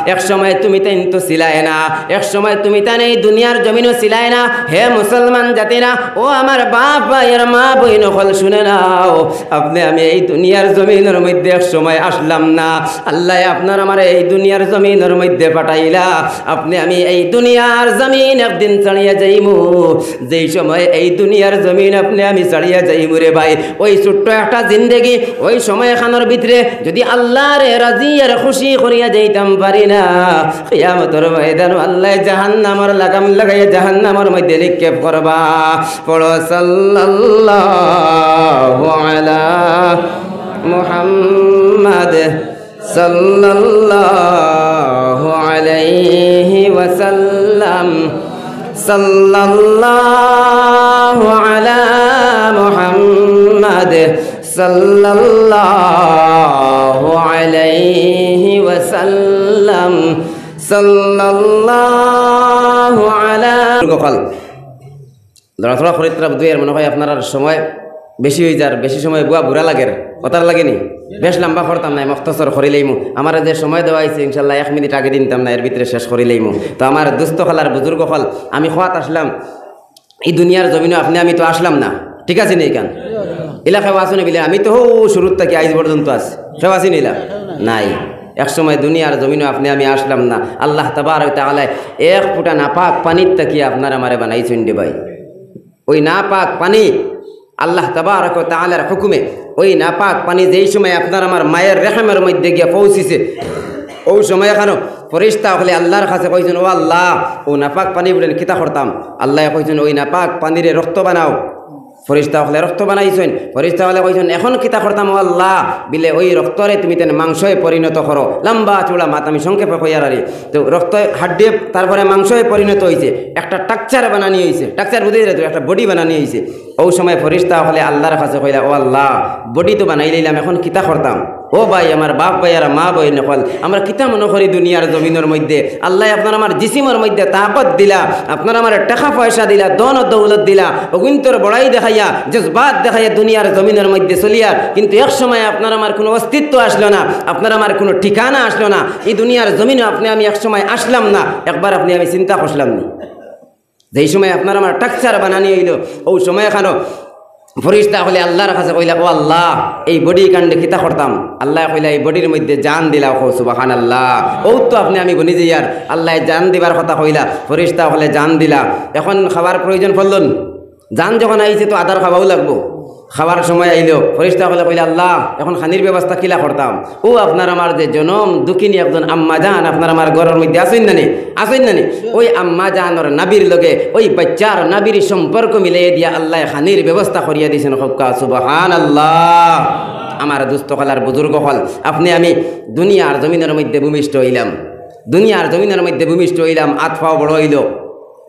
এক সময় তুমি তাইন তো ছিলায় না, এক সময় তুমি তাইন এই দুনিয়ার জমিনও ছিলায় না। হে মুসলমান জাতিরা, ও আমার বাপ ভাই আর মা বইন অকল, শুনে নাও, আপনি আমি এই দুনিয়ার জমিনর মধ্যে এক সময় আসলাম না। আল্লায় আপনার আমারে এই দুনিয়ার জমিনর মধ্যে পাঠাইলা, আপনি আমি এই দুনিয়ার জমিন একদিন ছাড়িয়া যাইমু। যেই সময় এই দুনিয়ার জমিন আপনি আমি ছাড়িয়া যাইমু রে ভাই, ওই ছোট্ট একটা জিন্দেগি, ওই সময়খানর ভিতরে যদি আল্লারে রাজি আর খুশি করিয়া যাইতাম পারি না, কিয়ামতর ময়দানো আল্লায় জাহান্নামর লাগাম লাগাইয়া জাহান্নামর মধ্যে নিক্ষেপ করবা। পড়ো সাল্লাল্লাহু আলা মুহাম্মাদ। সাল্লাল্লাহু আলাইহি ওয়াসাল্লাম। সাল্লাল্লাহু আলা মুহাম্মাদ। সাল্লাল্লাহু আলাইহি ওয়াসাল্লাম। সাল্লাল্লাহু আলা। লড়াচড়া করিত্রা বুধুয়ার মনে হয় আপনার সময় বেশি অই যার, বেশি সময় বুয়া বুড়া লাগের, কথার লাগেনি? বেশ লম্বা করতাম না, মখতসর করিলাইমু। আমারে যে সময় দেওয়া অইছে, ইনশাল্লাহ এক মিনিট আগে দিনতাম না, এর ভিতরে শেষ করিলাইমু। তো আমার দুস্ত অকল আর বুজুর্গ অকল, আমি কওয়াত আসলাম, এই দুনিয়ার জমিনো আপনি আমি তো আসলাম না, ঠিক আছে নি? ইখান ইলা কেউ আছইন নি বিলে? আমি তো হউ শুরুর থাকি আইজ পর্যন্ত আছি, কেউ আছইন নি ইলা? নাই। এক সময় দুনিয়ার জমিনো আপনি আমি আসলাম না, আল্লাহ তাবারক তাআলায় এক ফুটা নাপাক পানির থাকি আপনার আমারে বানাইছইন রে ভাই। ওই নাপাক পানি আল্লাহ তাবারক ওয়া তাআলার হুকুমে, ওই নাপাক পানি যেই সময় আপনার আমার মায়ের রেহেমের মধ্যে গিয়া পৌঁছিছে, ওই সময় এখানো ফরিস্তা অকলে আল্লাহর কাছে কইছইন, "ও আল্লাহ, ও নাপাক পানি বুলেন কিতা করতাম?" আল্লায় কইছইন, "ওই নাপাক পানিরে রক্ত বানাও।" ফরিস্তা অকলে রক্ত বানাইছইন। ফরিস্তা অকলে কইছইন, "এখন কিতা করতাম ও আল্লাহ?" বিলে, "ওই রক্তরে তুমি তেন মাংসে পরিণত করো।" লম্বা চুড়া মাত আমি সংক্ষেপে কইয়ার আরি। তো রক্ত হাড্ডি, তারপরে মাংসে পরিণত অইছে, একটা স্ট্রাকচার বানানি অইছে। স্ট্রাকচার বুঝি রে তো, একটা বডি বানানি অইছে। ওই সময় ফরিস্তা অকলে আল্লাহর কাছে কইলা, "ও আল্লাহ, বডি তো বানাইলাইলাম, এখন কিতা করতাম?" ও ভাই, আমার বাপ ভাই আর মা বইন অকল, আমরা কিতা মনো করি দুনিয়ার জমিনর মধ্যে আল্লায় আপনার আমার জিসিমর মধ্যে তাকত দিলা, আপনার আমার টেকা পয়সা দিলা, ধন ও দৌলত দিলা, অগুইন্তর বড়াই দেখাইয়া, জজবাত দেখাইয়া দুনিয়ার জমিনর মধ্যে চলিয়ার, কিন্তু এক সময় আপনার আমার কুনু অস্তিত্ব আসলো না, আপনার আমার কুনু ঠিকানা আসলো না। এই দুনিয়ার জমিনো আপনি আমি এক সময় আসলাম না, একবার আপনি আমি চিন্তা করলাম নি? যেই সময় আপনার আমার স্ট্রাকচার বানানি অইলো, ওই সময় এখানো ফরিস্তা অকলে আল্লাহর কাছে কইলা, "ও আল্লাহ, এই বডি কাণ্ডে কিতা করতাম?" আল্লায় কইলা, "এই বডির মধ্যে জান দিলাও।" কও সুবহানাল্লাহ। ও তো আপনি আমি বনি যাইয়ার, আল্লায় জান দিবার কথা কইলা, ফরিস্তা অকলে জান দিলা। এখন খাবার প্রয়োজন পড়লো নি? জান যখন আইছে তো আদার খাওয়াও লাগবো। খাবার সময় আইলো, ফরিস্তা অকলে কইলা, "আল্লাহ, এখন খানির ব্যবস্থা কিলা করতাম?" ও আপনার আমার যে জনম দুঃখিনী একজন আম্মা জান আপনার আমার ঘরর মধ্যে আছইন না নি? আছইন না নি? ওই আম্মা জানর নাবির লগে ওই বাচ্চার নাবির সম্পর্ক মিলাইয়া দিয়া আল্লায় খানির ব্যবস্থা করিয়া দিছইন। কউক্কা সুবহানাল্লাহ। আমার দুস্ত অকল আর বুজুর্গ অকল, আপনি আমি দুনিয়ার জমিনর মধ্যে ভূমিষ্ঠ অইলাম, দুনিয়ার জমিনর মধ্যে ভূমিষ্ঠ অইলাম, আত পাও বড় অইলো,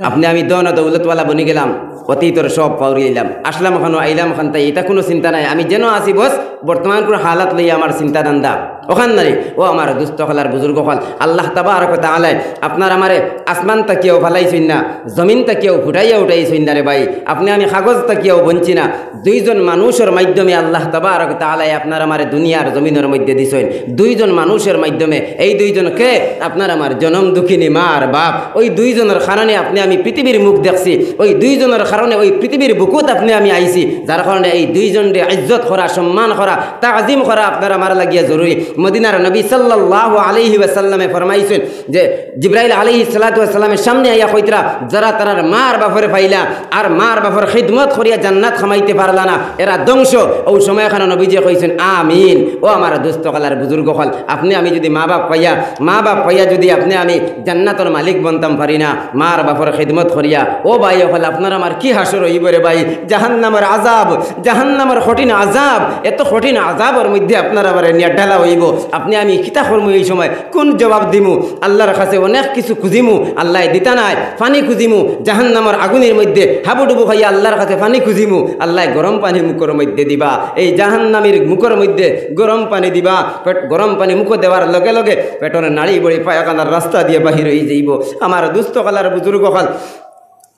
আপনে আমি ধন দৌলতওয়ালা বনি গেলাম, অতীতর সব পাউরি আইলাম, আসলাম খানো আইলাম খানতাই, ইতা কুনু চিন্তা নাই। আমি যেন আছি বস, বর্তমান কুনু হালাত লইয়া আমার চিন্তা ধান্দা অখান নারি। ও আমার দুস্ত অকল আর বুজুর্গ অকল, আল্লাহ তাবারক ওয়া তাআলায় আপনার আমারে আসমান থাকিয়াও ফালাইছইন না, জমিন থাকিয়াও ফুটাইয়া উঠাইছইন না রে ভাই। আপনে আমি কাগজ থাকিয়াও বনছি না। দুইজন মানুষর মাধ্যমে আল্লাহ তাবারক ওয়া তাআলায় আপনার আমারে দুনিয়ার জমিনর মধ্যে দিছইন। দুইজন মানুষর মাধ্যমে। এই দুইজন কে? আপনার আমার জনম দুঃখিনী মা আর বাপ। ওই দুইজনর কারণে আপনে আমি পৃথিবীর মুখ দেখছি। ওই দুইজনর কারণে ওই পৃথিবীর বুকুত আপনে আমি আইছি। যার কারণে এই দুইজনরে ইজ্জত করা, সম্মান করা, তাজিম করা আপনার আমার লাগিয়া জরুরি। মদিনার নবী সাল্লাল্লাহু আলাইহি ওয়াসাল্লামে ফরমাইছইন যে জিব্রাইল আলাইহিস সালাতু ওয়াস সালামের সামনে আইয়া কইতরা, "যারা তারার মা আর বাপরে পাইলা আর মা আর বাপর খিদমত করিয়া জান্নাত কামাইতে পারলা না, এরা ধ্বংস।" ও সময় খানো নবীজি কইছইন, "আমিন।" ও আমার দুস্ত অকল আর বুজুর্গ অকল, আপনে আমি যদি মা বাপ পাইয়া, মা বাপ পাইয়া যদি আপনে আমি জান্নাতর মালিক বনতাম পারি না, মা আর বাপর খিদমত করিয়া, ও ভাই অকল, আপনার আমার কি হাশর অইবো রে ভাই? জাহান্নামর আযাব, জাহান্নামর কঠিন আযাব, এত কঠিন আযাবর মধ্যে আপনার আমারে নিয়া ঢালা অইবো। আপনে আমি কিতা করমু এই সময়? কুন জবাব দিমু? আল্লার কাছে অনেক কিছু খুজিমু, আল্লায় দিতা নায়। পানি খুজিমু, জাহান্নামর আগুনর মধ্যে হাবুডুবু খাইয়া আল্লার কাছে পানি খুজিমু, আল্লায় গরম পানি মুখর মধ্যে দিবা। এই জাহান্নামীর মুখর মধ্যে গরম পানি দিবা। পেট, গরম পানি মুখো দেওয়ার লগে লগে পেটর নাড়ি বড়ি পায়খানার রাস্তা দিয়া বাহির অইযাইবো। আমার দুস্ত অকল আর বুজুর্গ অকল,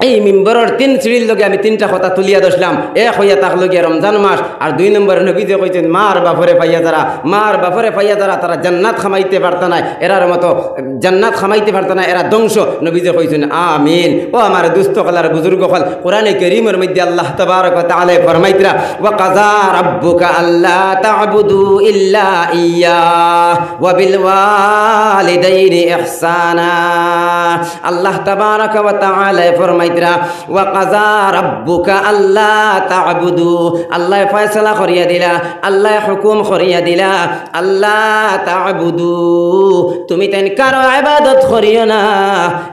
এই মিম্বরর তিন সিঁড়ির লগে আমি তিনটা কথা তুলিয়া ধরলাম। এক অইয়া থাকলো গিয়া রমজান মাস, আর দুই নম্বরে নবীজি কইছইন, মা আর বাপরে পাইয়া যারা, মা আর বাপরে পাইয়া যারা, তারা জান্নাত কামাইতে পারতা নায়, এরার মতো জান্নাত কামাইতে পারতা নায়, এরা ধ্বংস। নবীজি কইছইন, "আমিন।" ও আমার দুস্ত অকল আর বুজুর্গ অকল, কোরআনে করিমর মধ্যে আল্লাহ তাবারক ওয়া তাআলায় ফরমাইতরা, "ওয়া কাযা রাব্বুকা আল্লা তা'বুদু ইল্লা ইয়্যাহু ওয়া বিল ওয়ালিদাইনি ইহসানা।" আল্লাহ তাবারাকা ওয়া তাআলায় ফরমাইতরা, "ওয়া কাযা রাব্বুকা আল্লা তা'বুদু।" আল্লায় ফয়সালা করিয়া দিলা, আল্লায় হুকুম করিয়া দিলা, "আল্লা তা'বুদু, তুমি তাইন কারো ইবাদত করিও না,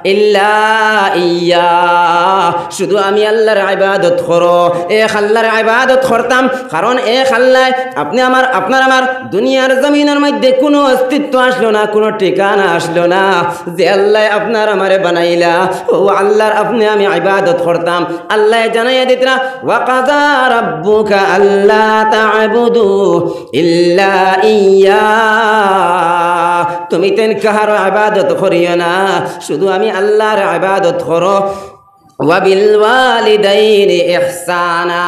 ইল্লা ইয়্যাহু, শুধু আমি আল্লার ইবাদত করো।" এক আল্লার ইবাদত করতাম, কারণ এক আল্লায় আপনে আমার, আপনার আমার দুনিয়ার জমিনর মধ্যে কুনু অস্তিত্ব আসলো না, কুনু ঠিকানা আসলো না। যে আল্লায় আপনার আমারে বানাইলা, ও আল্লার আপনে আমি ইবাদত করতাম। আল্লায় জানাইয়া দিতরা, "ওয়া কাযা রাব্বুকা আল্লা তা'বুদু ইল্লা ইয়্যাহু।" তুমি তাইন কাহারো ইবাদত করিও না, শুধু আমি আল্লার ইবাদত করো। "ওয়া বিল ওয়ালিদাইনি ইহসানা।"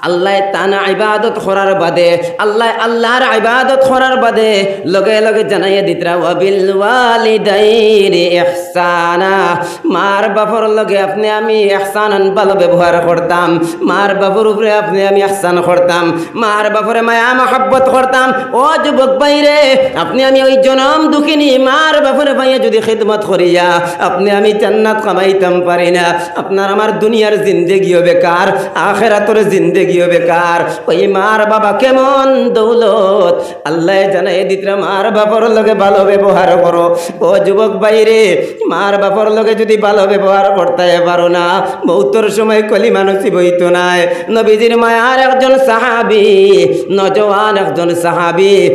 আল্লায় তান ইবাদত করার বাদে, আল্লায় আল্লার ইবাদত করার বাদে লগে লগে জানাইয়া দিতরা, "ওয়া বিল ওয়ালিদাইনি ইহসানা।" মার বাপর লগে আপনে আমি ইহসানান ভালো ব্যবহার করতাম, মার বাপর উপরে আপনে আমি ইহসান করতাম, মার বাপরে মায়া মহব্বত করতাম। ও যুবক ভাইরে, আপনে আমি ওই জনম দুঃখিনী মার বাপরে পাইয়া যদি খিদমত করিয়া আপনে আমি জান্নাত কামাইতাম পারি না, আপনার আমার দুনিয়ার জিন্দেগিও বেকার, আখেরাতর জিন্দেগিও বেকার। ওই মার বাবা কেমন দৌলত, আল্লায় জানাই দিতরা মার বাপর লগে ভালো ব্যবহার করো। ও যুবক ভাইরে, মার বাপর লগে যদি ভালো ব্যবহার করতায় পারো না, মৌতর সময় কলিমা নসিব অইতো নায়। নবীজির মায়ার একজন সাহাবী, নওজোয়ান একজন সাহাবী,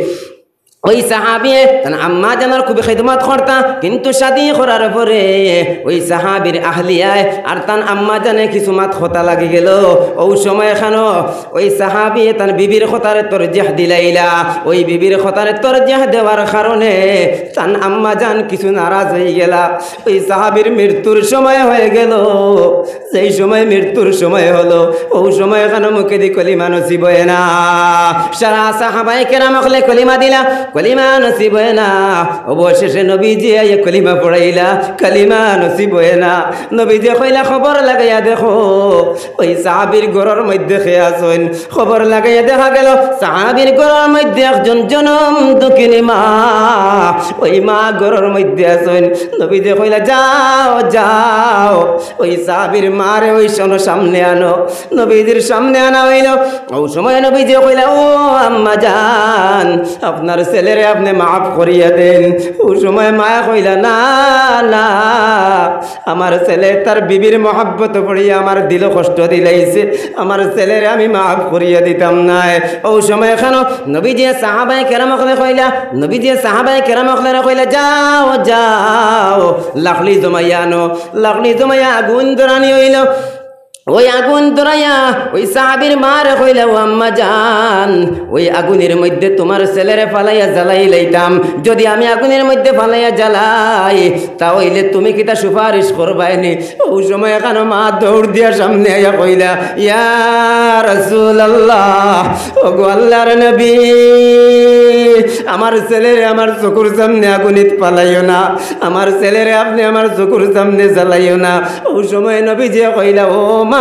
ওই সাহাবিয়ে তান আম্মা জানর খুব খিদমত করতা, কিন্তু শাদি করার পরে ওই সাহাবির আহলিয়ায় আর তান আম্মা জানে কিছু মাত কথা লাগি গেল। ও সময় খানো ওই সাহাবিয়ে তান বিবির কথারে তরজিহ দিলাইলা। ওই বিবির কথারে তরজিহ দেওয়ার কারণে তান আম্মা জান কিছু নারাজ অই গেলা। ওই সাহাবির মৃত্যুর সময় অই গেল। যেই সময় মৃত্যুর সময় হলো, ও সময় খানো মুখেদি কলিমা নসিব অয় না। সারা সাহাবায়ে কেরাম অকলে কলিমা দিলা, কলিমা নসিব অয় না। অবশেষে নবীজি আইয়া কলিমা পড়াইলা, কলিমা নসিব অয় না। নবীজি কইলা, "খবর লাগাইয়া দেখো, ওই সাহাবির ঘরর মধ্যে কে আছইন।" খবর লাগাইয়া দেখা গেল, সাহাবির ঘরর মধ্যে একজন জনম দুঃখিনী মা, ওই মা ঘরর মধ্যে আছইন। নবীজি কইলা, "যাও, যাও, ওই সাহাবির মারে ওই সন সামনে আনো।" নবীজির সামনে আনা অইল। ও সময় নবীজি কইলা, "ও আম্মা জান, আপনার ছেলেরে আপনে মাফ করিয়া দেইন।" অউ সময় মায়ে কইলা, "না, না, আমার ছেলে তার বিবির মহব্বত পড়িয়া আমার দিলো কষ্ট দিলাইছে, আমার ছেলেরে আমি মাফ করিয়া দিতাম নায়।" অউ সময় কেন নবীজিয়ে সাহাবায়ে কেরাম অকলরে কইলা, নবীজিয়ে সাহাবায়ে কেরাম অকলরে কইলা, "যাও, যাও, লাকড়ি জমাইয়া আনো।" লাকড়ি জমাইয়া আগুন ধরানি অইলো। ওই আগুন ধরাইয়া ওই সাহাবীর মারে কইলা, "ও আম্মা জান, ওই আগুনের মধ্যে তোমার ছেলেরে ফালাইয়া জ্বালাই লাইতাম, যদি আমি আগুনের মধ্যে ফালাইয়া জ্বালাই, তা অইলে তুমি কিতা সুপারিশ করবায়নি?" অউ সময় কেন মা দৌড় দিয়া সামনে আইয়া কইলা, "ইয়া রাসূলুল্লাহ, ওগো আল্লাহর নবী, আমার ছেলেরে আমার চকুর সামনে আগুনিত ফালাইও না, আমার ছেলেরে আপনে আমার চকুর সামনে জ্বালাইও না।" অউ সময় নবীজিয়ে কইলা, "ও মা,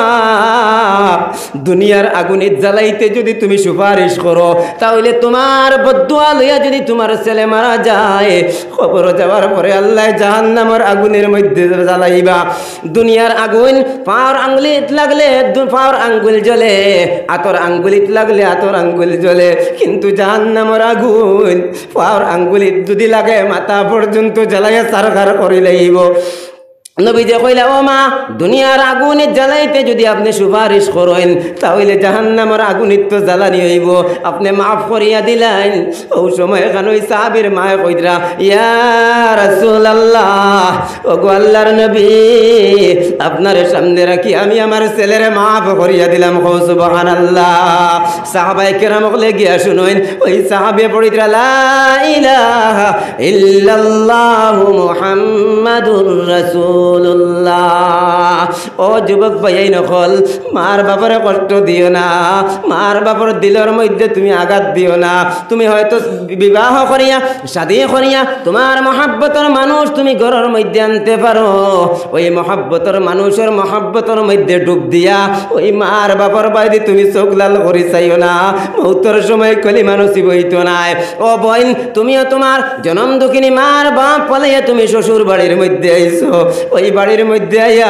দুনিয়ার আগুনিত জ্বালাইতে যদি তুমি সুপারিশ করো, তা অইলে তোমার বদদোয়া লইয়া যদি তোমার ছেলে মারা যায়, কবরো যাওয়ার পরে আল্লায় জাহান্নামর আগুনের মধ্যে জ্বালাইবা।" দুনিয়ার আগুন পাওর আঙ্গুলিত লাগলে দু-, পাওর আঙ্গুল জ্বলে, আতর আঙ্গুলিত লাগলে আতর আঙ্গুল জ্বলে, কিন্তু জাহান্নামর আগুন পাওর আঙ্গুলিত যদি লাগে, মাথা পর্যন্ত জ্বালাইয়া ছারখার করি লাইবো। নবীজিয়ে কইলা, "ও মা, দুনিয়ার আগুনে জ্বালাইতে যদি আপনে সুপারিশ করইন, তা অইলে জাহান্নামর আগুনিত তো জ্বালানি অইবো, আপনে মাফ করিয়া দিলাইন।" অউ সময় কেন ওই সাহাবীর মায়ে কইতরা, "ইয়া রাসূলুল্লাহ, ওগো আল্লাহর নবী, আপনারে সামনে রাখি আমি আমার ছেলেরে মাফ করিয়া দিলাম।" কও সুবহানাল্লাহ। সাহাবায়ে কেরাম অকলে গিয়া শুনইন, ওই সাহাবী পড়িতরা, "লা ইলাহা ইল্লাল্লাহু মুহাম্মাদুর রাসূলুল্লাহ।" ও যুবক ভাইয়াইন অকল, মার বাপরে কষ্ট দিও না, মার বাপর দিলর মধ্যে তুমি আঘাত দিও না। তুমি হয়তো বিবাহ করিয়া, শাদী করিয়া, তোমার মহব্বতর মানুষ তুমি ঘরর মধ্যে আনতে পারো, ওই মহব্বতর মানুষর মহব্বতর মধ্যে ডুব দিয়া ওই মার বাপর বায়দি তুমি চউখ লাল করি চাইও না। মউতর সময় কলিমা নসিব অইতো নায়। ও বইন, তুমিও তোমার জনম দুঃখিনী মার বাপ ফালাইয়া তুমি শ্বশুর বাড়ির মধ্যে আইছো, ওই বাড়ির মধ্যে আইয়া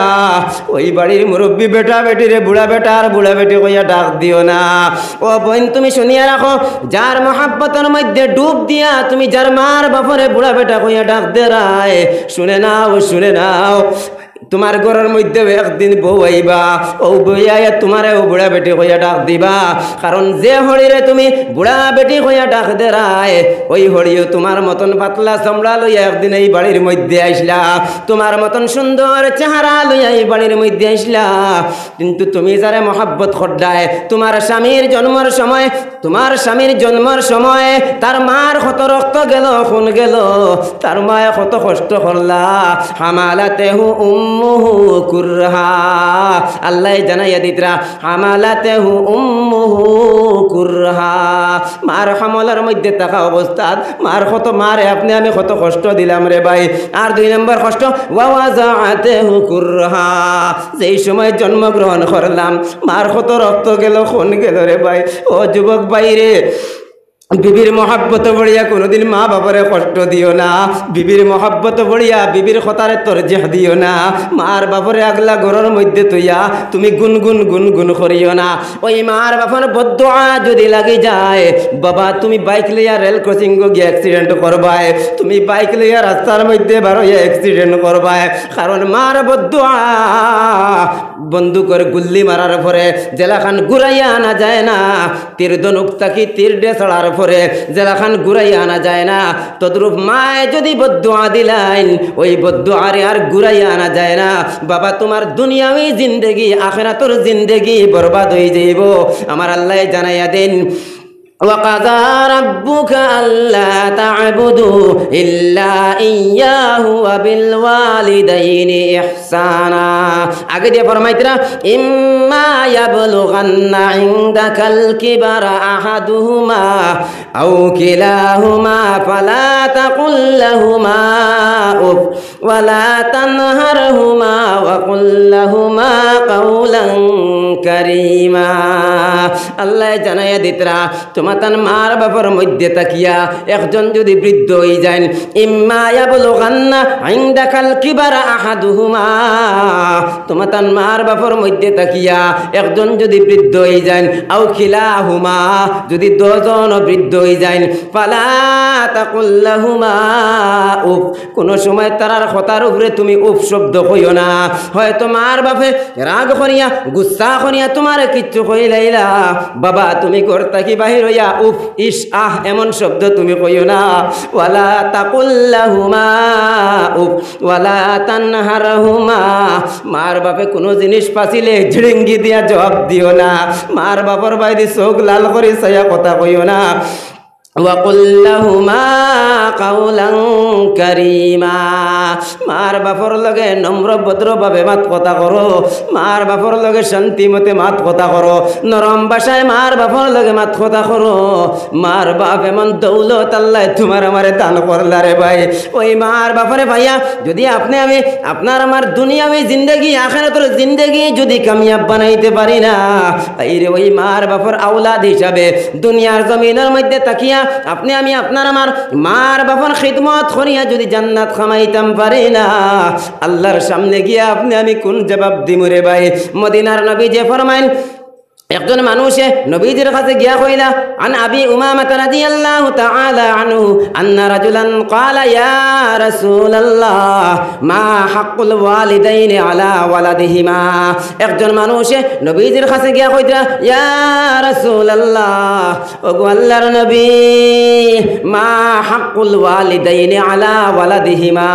ওই বাড়ির মুরব্বি বেটা বেটিরে বুড়া বেটা আর বুড়া বেটি কইয়া ডাক দিও না। ও বইন, তুমি শুনিয়া রাখো, যার মহব্বতর মধ্যে ডুব দিয়া তুমি যার মার বাপরে বুড়া বেটা কইয়া ডাক দেরায়, শুনে নাও, শুনে নাও, তোমার ঘরর মধ্যেও একদিন বউ আইবা, অউ বউ আইয়া তোমারেও বুড়া বেটি কইয়া ডাক দিবা। কারণ যে হড়িরে তুমি বুড়া বেটি কইয়া ডাক দেরায়, ওই হড়িও তোমার মতন পাতলা চামড়া লইয়া একদিন এই বাড়ির মধ্যে আইছলা, তোমার মতন সুন্দর চেহারা লইয়া এই বাড়ির মধ্যে আইছলা। কিন্তু তুমি যারে মহব্বত কররায়, তোমার স্বামীর জন্মর সময়, তোমার স্বামীর জন্মর সময় তার মার কত রক্ত গেল, খুন গেল, তার মায়ে কত কষ্ট করলা। হামালাতেহু উম্মুহু কুরহা। আল্লায় জানাইয়া দিতরা, হামালাতেহু উম্মুহু কুরহা। মার হামলর মধ্যে থাকা অবস্থাত মার কত, মারে আপনে আমি কত কষ্ট দিলাম রে ভাই। আর দুই নম্বর কষ্ট, ওয়া ওয়াদাআতেহু কুরহা। যেই সময় জন্মগ্রহণ করলাম, মার কত রক্ত গেল, খুন গেল রে ভাই। ও যুবক ভাইরে, বিবির মহব্বত পড়িয়া কোনোদিন মা বাপরে কষ্ট দিও না। বিবির মহব্বত পড়িয়া বিবির কথারে তরজিহ দিও না। মার বাপরে আগলা ঘরর মধ্যে থইয়া তুমি গুনগুন গুনগুন করিও না। ওই মার বাপর বদদোয়া যদি লাগি যায়, বাবা, তুমি বাইক লইয়া রেল ক্রসিংও গিয়া অ্যাক্সিডেন্ট করবায়, তুমি বাইক লইয়া রাস্তার মধ্যে বারইয়া অ্যাক্সিডেন্ট করবায়। কারণ মার বদদোয়া, বন্দুকর গুল্লি মারার পরে যেলাখান ঘুরাইয়া আনা যায় না, তীর ধনুক থাকি তীর ডে ছাড়ার পরে যেলাখান ঘুরাইয়া আনা যায় না, তদ্রূপ মায়ে যদি বদদোয়া দিলাইন, ওই বদদোয়ারে আর ঘুরাইয়া আনা যায় না। বাবা, তোমার দুনিয়াবি জিন্দেগি, আখেরাতর জিন্দেগি বরবাদ অই যাইবো। আমার আল্লায় জানাইয়া দেইন, وقضى ربك ألا تعبدوا إلا إياه وبالوالدين إحسانا। আগে দিয়া ফরমাইতরা, إما يبلغن عندك الكبر أحدهما أو كلاهما فلا تقل لهما أف ولا تنهرهما وقل لهما قولا كريما। আল্লায় জানাইয়া দিতরা, তুমাতান মার বাপর মধ্যে থাকিয়া একজন যদি বৃদ্ধ অই যাইন, ইম্মা ইয়াবলুগান্না ইনদাকাল কিবারা আহাদুহুমা, তুমাতান মার বাপর মধ্যে থাকিয়া একজন যদি বৃদ্ধ অই যাইন, আও কিলাহুমা, যদি দুইজন বৃদ্ধ অই যাইন, ফালা তাকুল লাহুমা উফ, কুনু সময় তারার কথার উপরে তুমি উফ শব্দ কইও না। হয়তো মার বাপে রাগ করিয়া, গুসা করিয়া তুমারে কিচ্ছু কইলাইলা, বাবা, তুমি ঘর থাকি বাহির অইয়া উফ, ইস, আহ, এমন শব্দ তুমি কইও না। ওয়ালা তাকুল লাহুমা উফ, ওয়ালা তানহারহুমা। মার বাপে কুনু জিনিস পাচিলে ঝিড়িঙ্গি দিয়া জবাব দিও না। মার বাপর বায়দি চউখ লাল করি চাইয়া কথা কইও না। ওয়াকুল লাহুমা কাওলান কারীমা। মার বাপর লগে নম্র ভদ্রভাবে মাত কথা করো, মার বাপর লগে শান্তি মতে মাত কথা করো, নরম ভাষায় মার বাপর লগে মাত কথা করো। মার বাপ এমন দৌলত আল্লায় তুমার আমারে দান করলা রে ভাই। ওই মার বাপরে ভাইয়া, যদি আপনে আমি, আপনার আমার দুনিয়াবি জিন্দেগি, আখেরাতর জিন্দেগি যদি কামিয়াব বানাইতে পারি না, এই রে, ওই মার বাপর আওলাদ হিসাবে দুনিয়ার জমিনর মধ্যে থাকিয়া আপনে আমি, আপনার আমার মার বাপর খিদমত করিয়া যদি জান্নাত কামাইতাম পারি না, আল্লার সামনে গিয়া আপনে আমি কুন জবাব দিমু রে ভাই? মদিনার নবীজিয়ে ফরমাইন, একজন মানুষে নবীজির কাছে গিয়া কইলা, আন আবি উমামাতা রাদিয়াল্লাহু তাআলা আনহু আন্না রাজুলান ক্বালা, ইয়া রাসূলাল্লাহ, মা হাক্কুল ওয়ালিদাইনি আলা ওয়ালাদিহিমা। একজন মানুষে নবীজির কাছে গিয়া কইতরা, ইয়া রাসূলাল্লাহ, ওগো আল্লার নবী, মা হাক্কুল ওয়ালিদাইনি আলা ওয়ালাদিহিমা,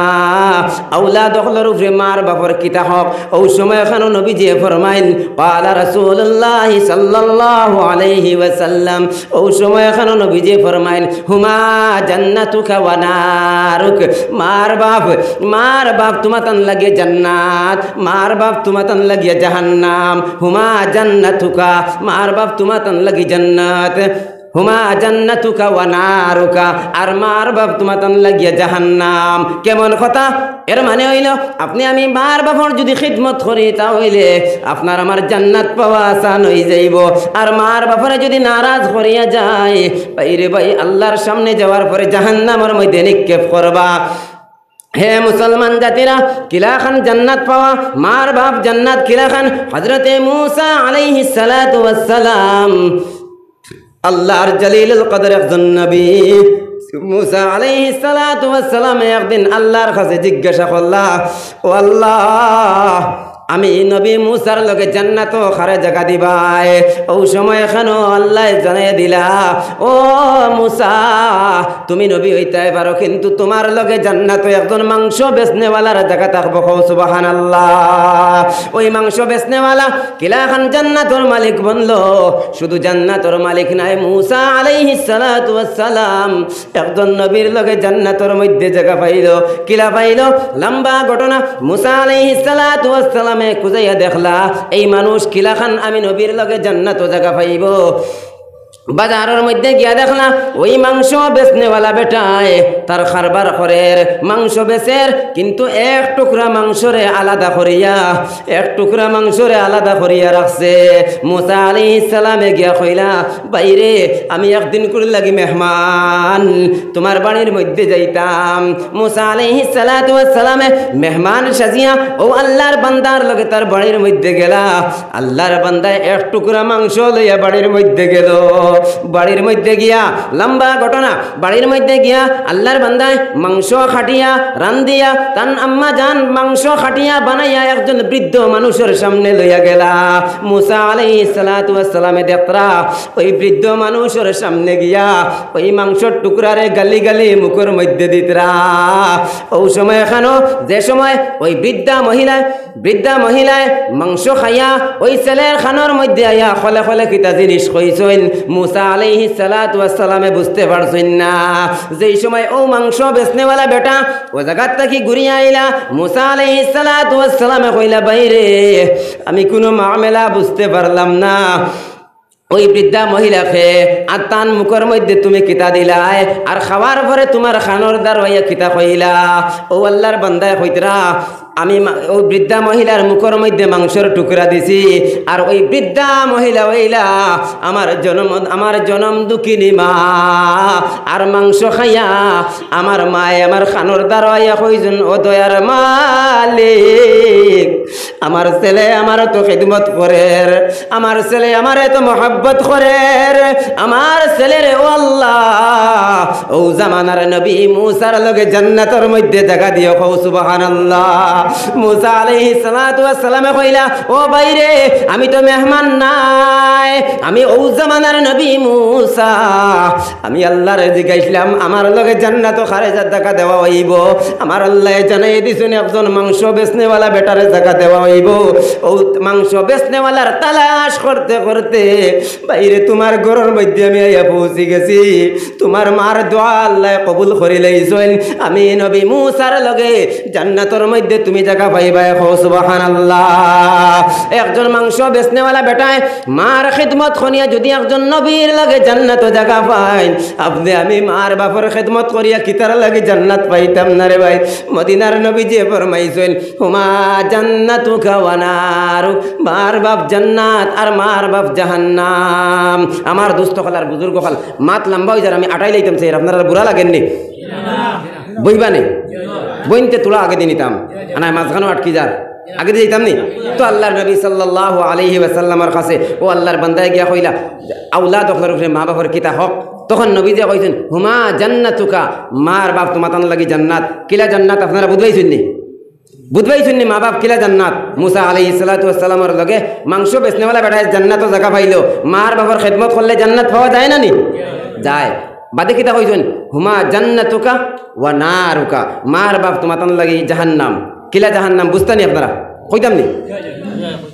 আওলাদ অকলর উপরে মার বাপর কিতা হক? অউ সময় খানো নবীজিয়ে ফরমাইন, ক্বালা রাসূলুল্লাহি সাল্লাল্লাহু আলাইহি ওয়াসাল্লাম, অউ সময় খানো নবীজিয়ে ফরমাইন, হুমা জান্নাতুকা ওয়া নারুক, মার বাপ, মার বাপ তুমাতান লাগিয়া জান্নাত, মার বাপ তুমাতান লাগিয়া জাহান্নাম। হুমা জান্নাতুকা, মার বাপ তুমাতান লাগি জান্নাত। হুমা জান্নাতুকা ওয়া নারুকা, আর মার বাপ তুমাতান লাগিয়া জাহান্নাম। কেমন কথা? এর মানে অইলো, আপনে আমি মার বাপর যুদি খিদমত করি, তা অইলে আপনার আমার জান্নাত পাওয়া আসান অই যাইবো। আর মার বাপরে যুদি নারাজ করিয়া যাই, ভাইরে ভাই, আল্লার সামনে যাওয়ার পরে জাহান্নামর মধ্যে নিক্ষেপ করবা। হে মুসলমান জাতিরা, কিলাখান জান্নাত পাওয়া, মার বাপ জান্নাত কিলাখান? হযরতে মুসা আলাইহিস সালাতু ওয়াস সালাম আল্লার জলিলুল কদর একজন নবী। মুসা আলাইহিস সালাতু ওয়াস সালামে একদিন আল্লার কাছে জিজ্ঞাসা করলা, "ও আল্লাহ, আমি নবী মুসার লগে জান্নাতো কারে জাগা দিবায়?" অউ সময় খানো আল্লায় জানাইয়া দিলা, "ও মুসা, তুমি নবী অইতায় পারো, কিন্তু তুমার লগে জান্নাতো একজন মাংস বেচনেওয়ালার জাগা থাকবো।" কও সুবহানাল্লাহ। ওই মাংস বেচনেওয়ালা কিলাখান জান্নাতর মালিক বনলো। শুধু জান্নাতর মালিক নায়, মুসা আলাইহিস সালাতু ওয়াস সালাম একজন নবীর লগে জান্নাতর মধ্যে জাগা পাইলো। কিলা পাইলো? লম্বা ঘটনা। মুসা আলাইহিস সালাতু ওয়াস সালামে খুজাইয়া দেখলা, এই মানুষ কিলাখান আমি নবীর লগে জান্নাতো জাগা পাইবো। বাজারর মধ্যে গিয়া দেখলা, ওই মাংস বেচনেওয়ালা বেটায় তার কারবার করের, মাংস বেচের, কিন্তু এক টুকরা মাংসরে আলাদা করিয়া, এক টুকরা মাংসরে আলাদা করিয়া রাখছে। মুসা আলাইহিস সালামে গিয়া কইলা, "ভাইরে, আমি একদিন কুর লাগি মেহমান, তুমার বাড়ির মধ্যে যাইতাম।" মুসা আলাইহিস সালাতু ওয়াস সালামে মেহমান সাজিয়া অউ আল্লার বান্দার লগে তার বাড়ির মধ্যে গেলা। আল্লার বান্দায় এক টুকরা মাংস লইয়া বাড়ির মধ্যে গেলো। বাড়ির মধ্যে গিয়া, লম্বা ঘটনা, বাড়ির মধ্যে গিয়া আল্লার বান্দায় মাংস কাটিয়া রান্দিয়া, তান আম্মা জান মাংস কাটিয়া বানাইয়া একজন বৃদ্ধ মানুষর সামনে লইয়া গেলা। মুসা আলাইহিস সালাতু ওয়াস সালামে দেখরা, ওই বৃদ্ধ মানুষর সামনে গিয়া ওই মাংসর টুকরারে গালি গালি মুখর মধ্যে দিতরা। অউ সময় খানো, যে সময় ওই বৃদ্ধা মহিলায় বৃদ্ধা মহিলায় মাংস খাইয়া ওই ছেলের কানর মধ্যে আইয়া খলে খলে কিতা জিনিস কইছইন, মুসা আলাইহিস সালাতু ওয়াস সালামে বুঝতে পারছইন না। যেই সময় অউ মাংস বেচনেওয়ালা বেটা অউ জাগাত থাকি ঘুরিয়া আইলা, মুসা আলাইহিস সালাতু ওয়াস সালামে কইলা, "ভাইরে, আমি কুনু মামেলা বুঝতে পারলাম না।" ওই বৃদ্ধা মহিলাকে আর তান মুখর মধ্যে তুমি কিতা দিলায়, আর খাওয়ার পরে তুমার কানর দ্বারো আইয়া কিতা কইলা? অউ আল্লার বান্দায় কইতরা, আমি মা-, ওই বৃদ্ধা মহিলার মুখর মধ্যে মাংসর টুকরা দিছি, আর ওই বৃদ্ধা মহিলা অইলা আমার জনম, আমার জনম দুঃখিনী মা। আর মাংস খাইয়া আমার মায়ে আমার কানর দ্বারা আইয়া কইছইন, "ও দয়ার মালিক, আমার ছেলে আমার তো খিদমত করের, আমার ছেলে আমার এত মহব্বত করের, আমার ছেলেরে, ও আল্লাহ, ও জামানার নবী মুসার লগে জান্নাতর মধ্যে জাগা দিও।" কও সুবহানাল্লাহ। মুসা আলাইহিস সালাতু ওয়াস সালামে কইলা, "ও ভাইরে, আমি তো মেহমান নায়, আমি ও জামানার নবী মুসা, আমি আল্লাহরে জিগাইছিলাম, আমার লগে জান্নাতো কারে জাগা দেওয়া অইবো। আমার আল্লায় জানাই দিছইন, একজন মাংস বেচনেওয়ালা বেটারে জাগা দেওয়া অইবো।" ও মাংস বেচনেওয়ালার তালাশ করতে করতে, ভাইরে, তুমার ঘরর মধ্যে আমি আইয়া পৌঁছি গেছি। তুমার মার দোয়া আল্লায় কবুল করি লাইছইন। আমি নবী মুসার লগে জান্নাতর মধ্যে তুমি জাগা পাইবায়। কও সুবহানাল্লাহ। একজন মাংস বেচনেওয়ালা বেটায় মার খিদমত করিয়া যদি একজন নবীর লগে জান্নাতো জাগা পাইন, আপনে আমি মার বাপর খিদমত করিয়া কিতার লাগি জান্নাত পাইতাম না রে ভাই? মদিনার নবীজিয়ে ফরমাইছইন, "হুমা জান্নাতুকা ওয়া নারুক।" মার বাপ জান্নাত আর মার বাপ জাহান্নাম। আমার দুস্ত অকল আর বুজুর্গ অকল, মাত লম্বা অই যার, আমি আটাই লাইতাম চাই, আপনারার বুরা লাগের নি? বইবা নি? বইনতে তুলা আগে দি নিতাম। আনায় মাঝখানো আটকি যার, আগে দি যাইতাম নি? তো আল্লাহর নবী সাল্লাল্লাহু আলাইহি ওয়াসাল্লামর কাছে ও আল্লাহর বান্দায় গিয়া কইলা, আওলাদ অকলর উপরে মা বাপর কিতা হক? তখন নবীজিয়ে কইছইন, "হুমা জান্নাতুকা", মার বাপ তুমাতান লাগি জান্নাত। কিলা জান্নাত আপনারা বুঝবাইছইন নি? বুঝবাইছইন নি মা বাপ কিলা জান্নাত? মুসা আলাইহিস সালাতু ওয়াস সালামর লগে মাংস বেচনেওয়ালা বেটায় জান্নাতো জাগা পাইলো, মার বাপর খেদমত করলে জান্নাত পাওয়া যায় না নি? যায়। বাদে কিতা কইছইন? "হুমা জান্নাতুকা ওয়া নারুকা", মার বাপ তুমাতান লাগি জাহান্নাম। কিলা জাহান্নাম বুঝতা নি আপনারা? কইতাম নি?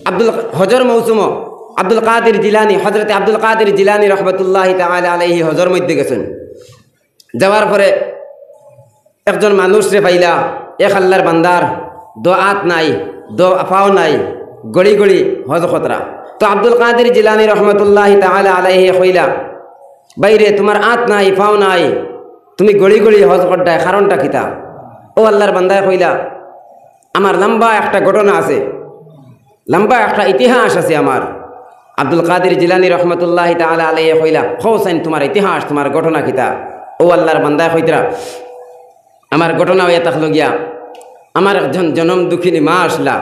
আব্দুল, হজর মৌসুমো আব্দুল কাদির জিলানী, হজরতে আব্দুল কাদির জিলানী রহমতুল্লাহি তাআলা আলাইহি হজর মধ্যে গেছইন। যাওয়ার পরে একজন মানুষরে পাইলা, এক আল্লাহর বান্দার দো আত নাই, দো পাও নাই, গড়ি গড়ি হজ করতরা। তো আব্দুল কাদির জিলানী রহমতুল্লাহি তাআলা আলাইহি কইলা, "ভাইরে, তুমার আত নাই, পাও নাই, তুমি গড়ি গড়ি হজ কররায়, কারণটা কিতা?" ও আল্লাহর বান্দায় কইলা, "আমার লম্বা একটা ঘটনা আছে, লম্বা একটা ইতিহাস আছে আমার।" আব্দুল কাদির জিলানী রহমতুল্লাহি তাআলা আলাইহি কইলা, "কও চাইন তুমার ইতিহাস, তুমার ঘটনা কিতা?" ও আল্লাহর বান্দায় কইতরা, "আমার ঘটনা অইয়া থাকলো গিয়া, আমার একজন জনম দুঃখিনী মা আছলা,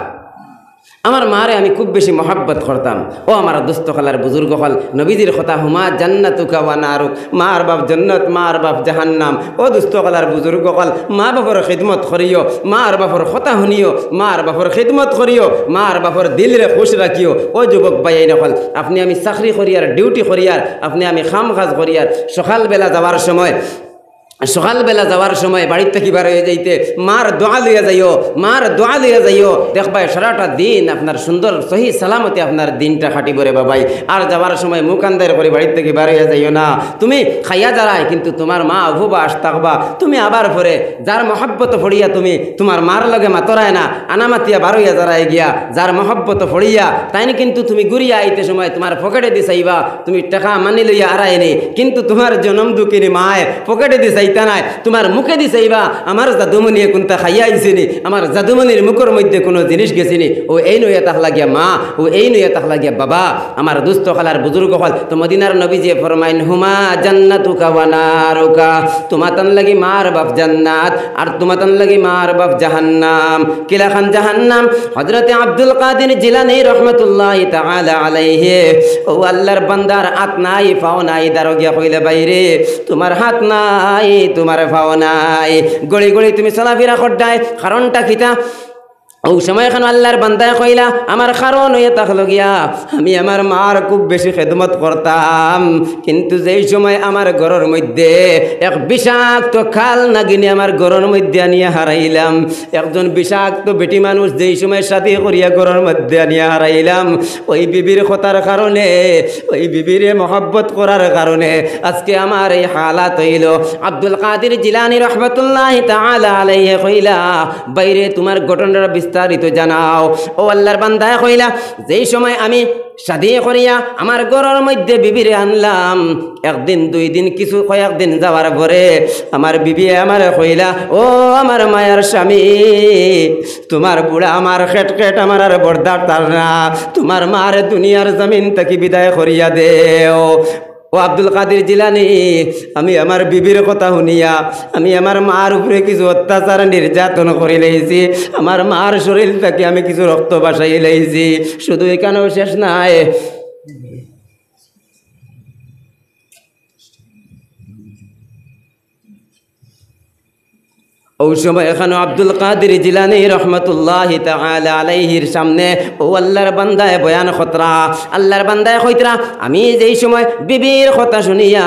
আমার মারে আমি খুব বেশি মহব্বত করতাম।" ও আমার দুস্ত অকল আর বুজুর্গ অকল, নবীজির কথা, "হুমা জান্নাতুকা ওয়া নারুক", মার বাপ জন্নত, মার বাপ জাহান্নাম। ও দুস্ত অকল আর বুজুর্গ অকল, মা বাপর খিদমত করিও, মার বাপর কথা হুনিও, মার বাপর খিদমত করিও, মার বাপর দিলরে খুশ রাখিও। ও যুবক ভাইয়াইন অকল, আপনে আমি চাকরি করিয়ার, ডিউটি করিয়ার, আপনে আমি কাম কাজ করিয়ার, সকালবেলা যাওয়ার সময়, সকালবেলা যাওয়ার সময় বাড়ির থাকি বার অইয়া যাইতে মার দোয়া লইয়া যাইও, মার দোয়া লইয়া যাইও। দেখবায় সারাটা দিন আপনার সুন্দর সহি সালামতে আপনার দিনটা কাটিবো রে বাবাই। আর যাওয়ার সময় মুখ আন্দাইর করি বাড়ির থাকি বার অইয়া যাইও না। তুমি খাইয়া যারায়, কিন্তু তুমার মা উপবাস থাকবা। তুমি আবার পরে যার মহব্বত পড়িয়া তুমি তুমার মার লগে মাতরায় না, আনামাতিয়া বার অইয়া যারায় গিয়া, যার মহব্বত পড়িয়া তাইন কিন্তু তুমি ঘুরিয়া আইতে সময় তুমার পকেটে দি চাইবা, তুমি টেকা মানি লইয়া আরায় নি, কিন্তু তুমার জনম দুঃখিনী মায় পকেটে দি চাইতা নায়, তুমার মুখে দি চাইবা, "আমার জাদুমণিয়ে কুন্তা খাইয়া আইছে নি, আমার জাদুমণির মুখর মধ্যে কুনু জিনিস গেছে নি।" ও এইন অইয়া থাকলা গিয়া মা, ও এইন অইয়া থাকলা গিয়া বাবা। আমার দুস্ত অকল আর বুজুর্গ অকল, তো মদিনার নবীজিয়ে ফরমাইন, "হুমা জান্নাতুকা ওয়া নারুকা", তুমাতান লাগি মার বাপ জান্নাত, আর তুমাতান লাগি মার বাপ জাহান্নাম। কিলাখান জাহান্নাম? হজরতে আব্দুল কাদির জিলানী রহমতুল্লাহি তাআলা আলাইহি, ও আল্লাহর বান্দার আত নাই, পাও নাই, দারো গিয়া কইলা, "ভাইরে, তুমার আত নাই, তুমার পাও নাই, গড়ি গড়ি তুমি চলাফিরা কররায়, কারণটা কিতা?" ও সময় খানো আল্লাহর বান্দায় কইলা, "আমার কারণ অইয়া থাকলো গিয়া, আমি আমার মার খুব বেশি খেদমত করতাম, কিন্তু যেই সময় আমার ঘরর মধ্যে এক বিষাক্ত কাল নাগিনে আমার ঘরর মধ্যে আনিয়া হারাইলাম, একজন বিষাক্ত বেটি মানুষ যেই সময় শাদি করিয়া ঘরর মধ্যে আনিয়া হারাইলাম, ওই বিবির কথার কারণে, ওই বিবিরে মহব্বত করার কারণে আজকে আমার এই হালাত অইলো।" আব্দুল কাদির জিলানী রহমতুল্লাহি তাআলা আলাইহি কইলা, "ভাইরে, তুমার ঘটনাটা বিস্তারিত জানাও।" ও আল্লাহর বান্দায় কইলা, "যেই সময় আমি শাদি করিয়া আমার ঘরর মধ্যে বিবিরে আনলাম। একদিন দুই দিন, কিছু কয়েকদিন যাওয়ার পরে আমার বিবিয়ে আমারে কইলা, "ও আমার মায়ার স্বামী, তুমার বুড়া আমার খেট খেট আমার আর বরদাস্ত অর না, তুমার মারে দুনিয়ার জমিন থাকি বিদায় করিয়া দেও।" ও আব্দুল কাদির জিলানী, আমি আমার বিবির কথা হুনিয়া আমি আমার মার উপরে কিছু অত্যাচার নির্যাতন করিলাইছি, আমার মার শরীর থাকি আমি কিছু রক্ত বাসাইলাইছি। শুধু ইখানও শেষ নায়, অউ সময় ইখানো আব্দুল কাদির জিলানী রহমতুল্লাহি তাআলা আলাইহির সামনে অউ আল্লার বান্দায় বয়ান করতরা। আল্লার বান্দায় কইতরা, আমি যেই সময় বিবির কথা হুনিয়া,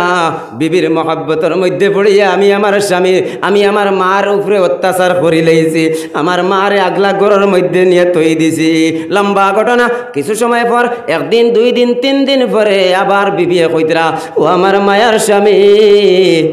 বিবির মহব্বতর মধ্যে পড়িয়া আমি আমার স্বামী, আমি আমার মার উপরে অত্যাচার করিলাইছি, আমার মারে আগলা ঘরর মধ্যে নিয়া থই দিছি। লম্বা ঘটনা। কিছু সময় পর, একদিন, দুই দিন, তিন দিন পরে আবার বিবিয়ে কইতরা, "ও আমার মায়ার স্বামী,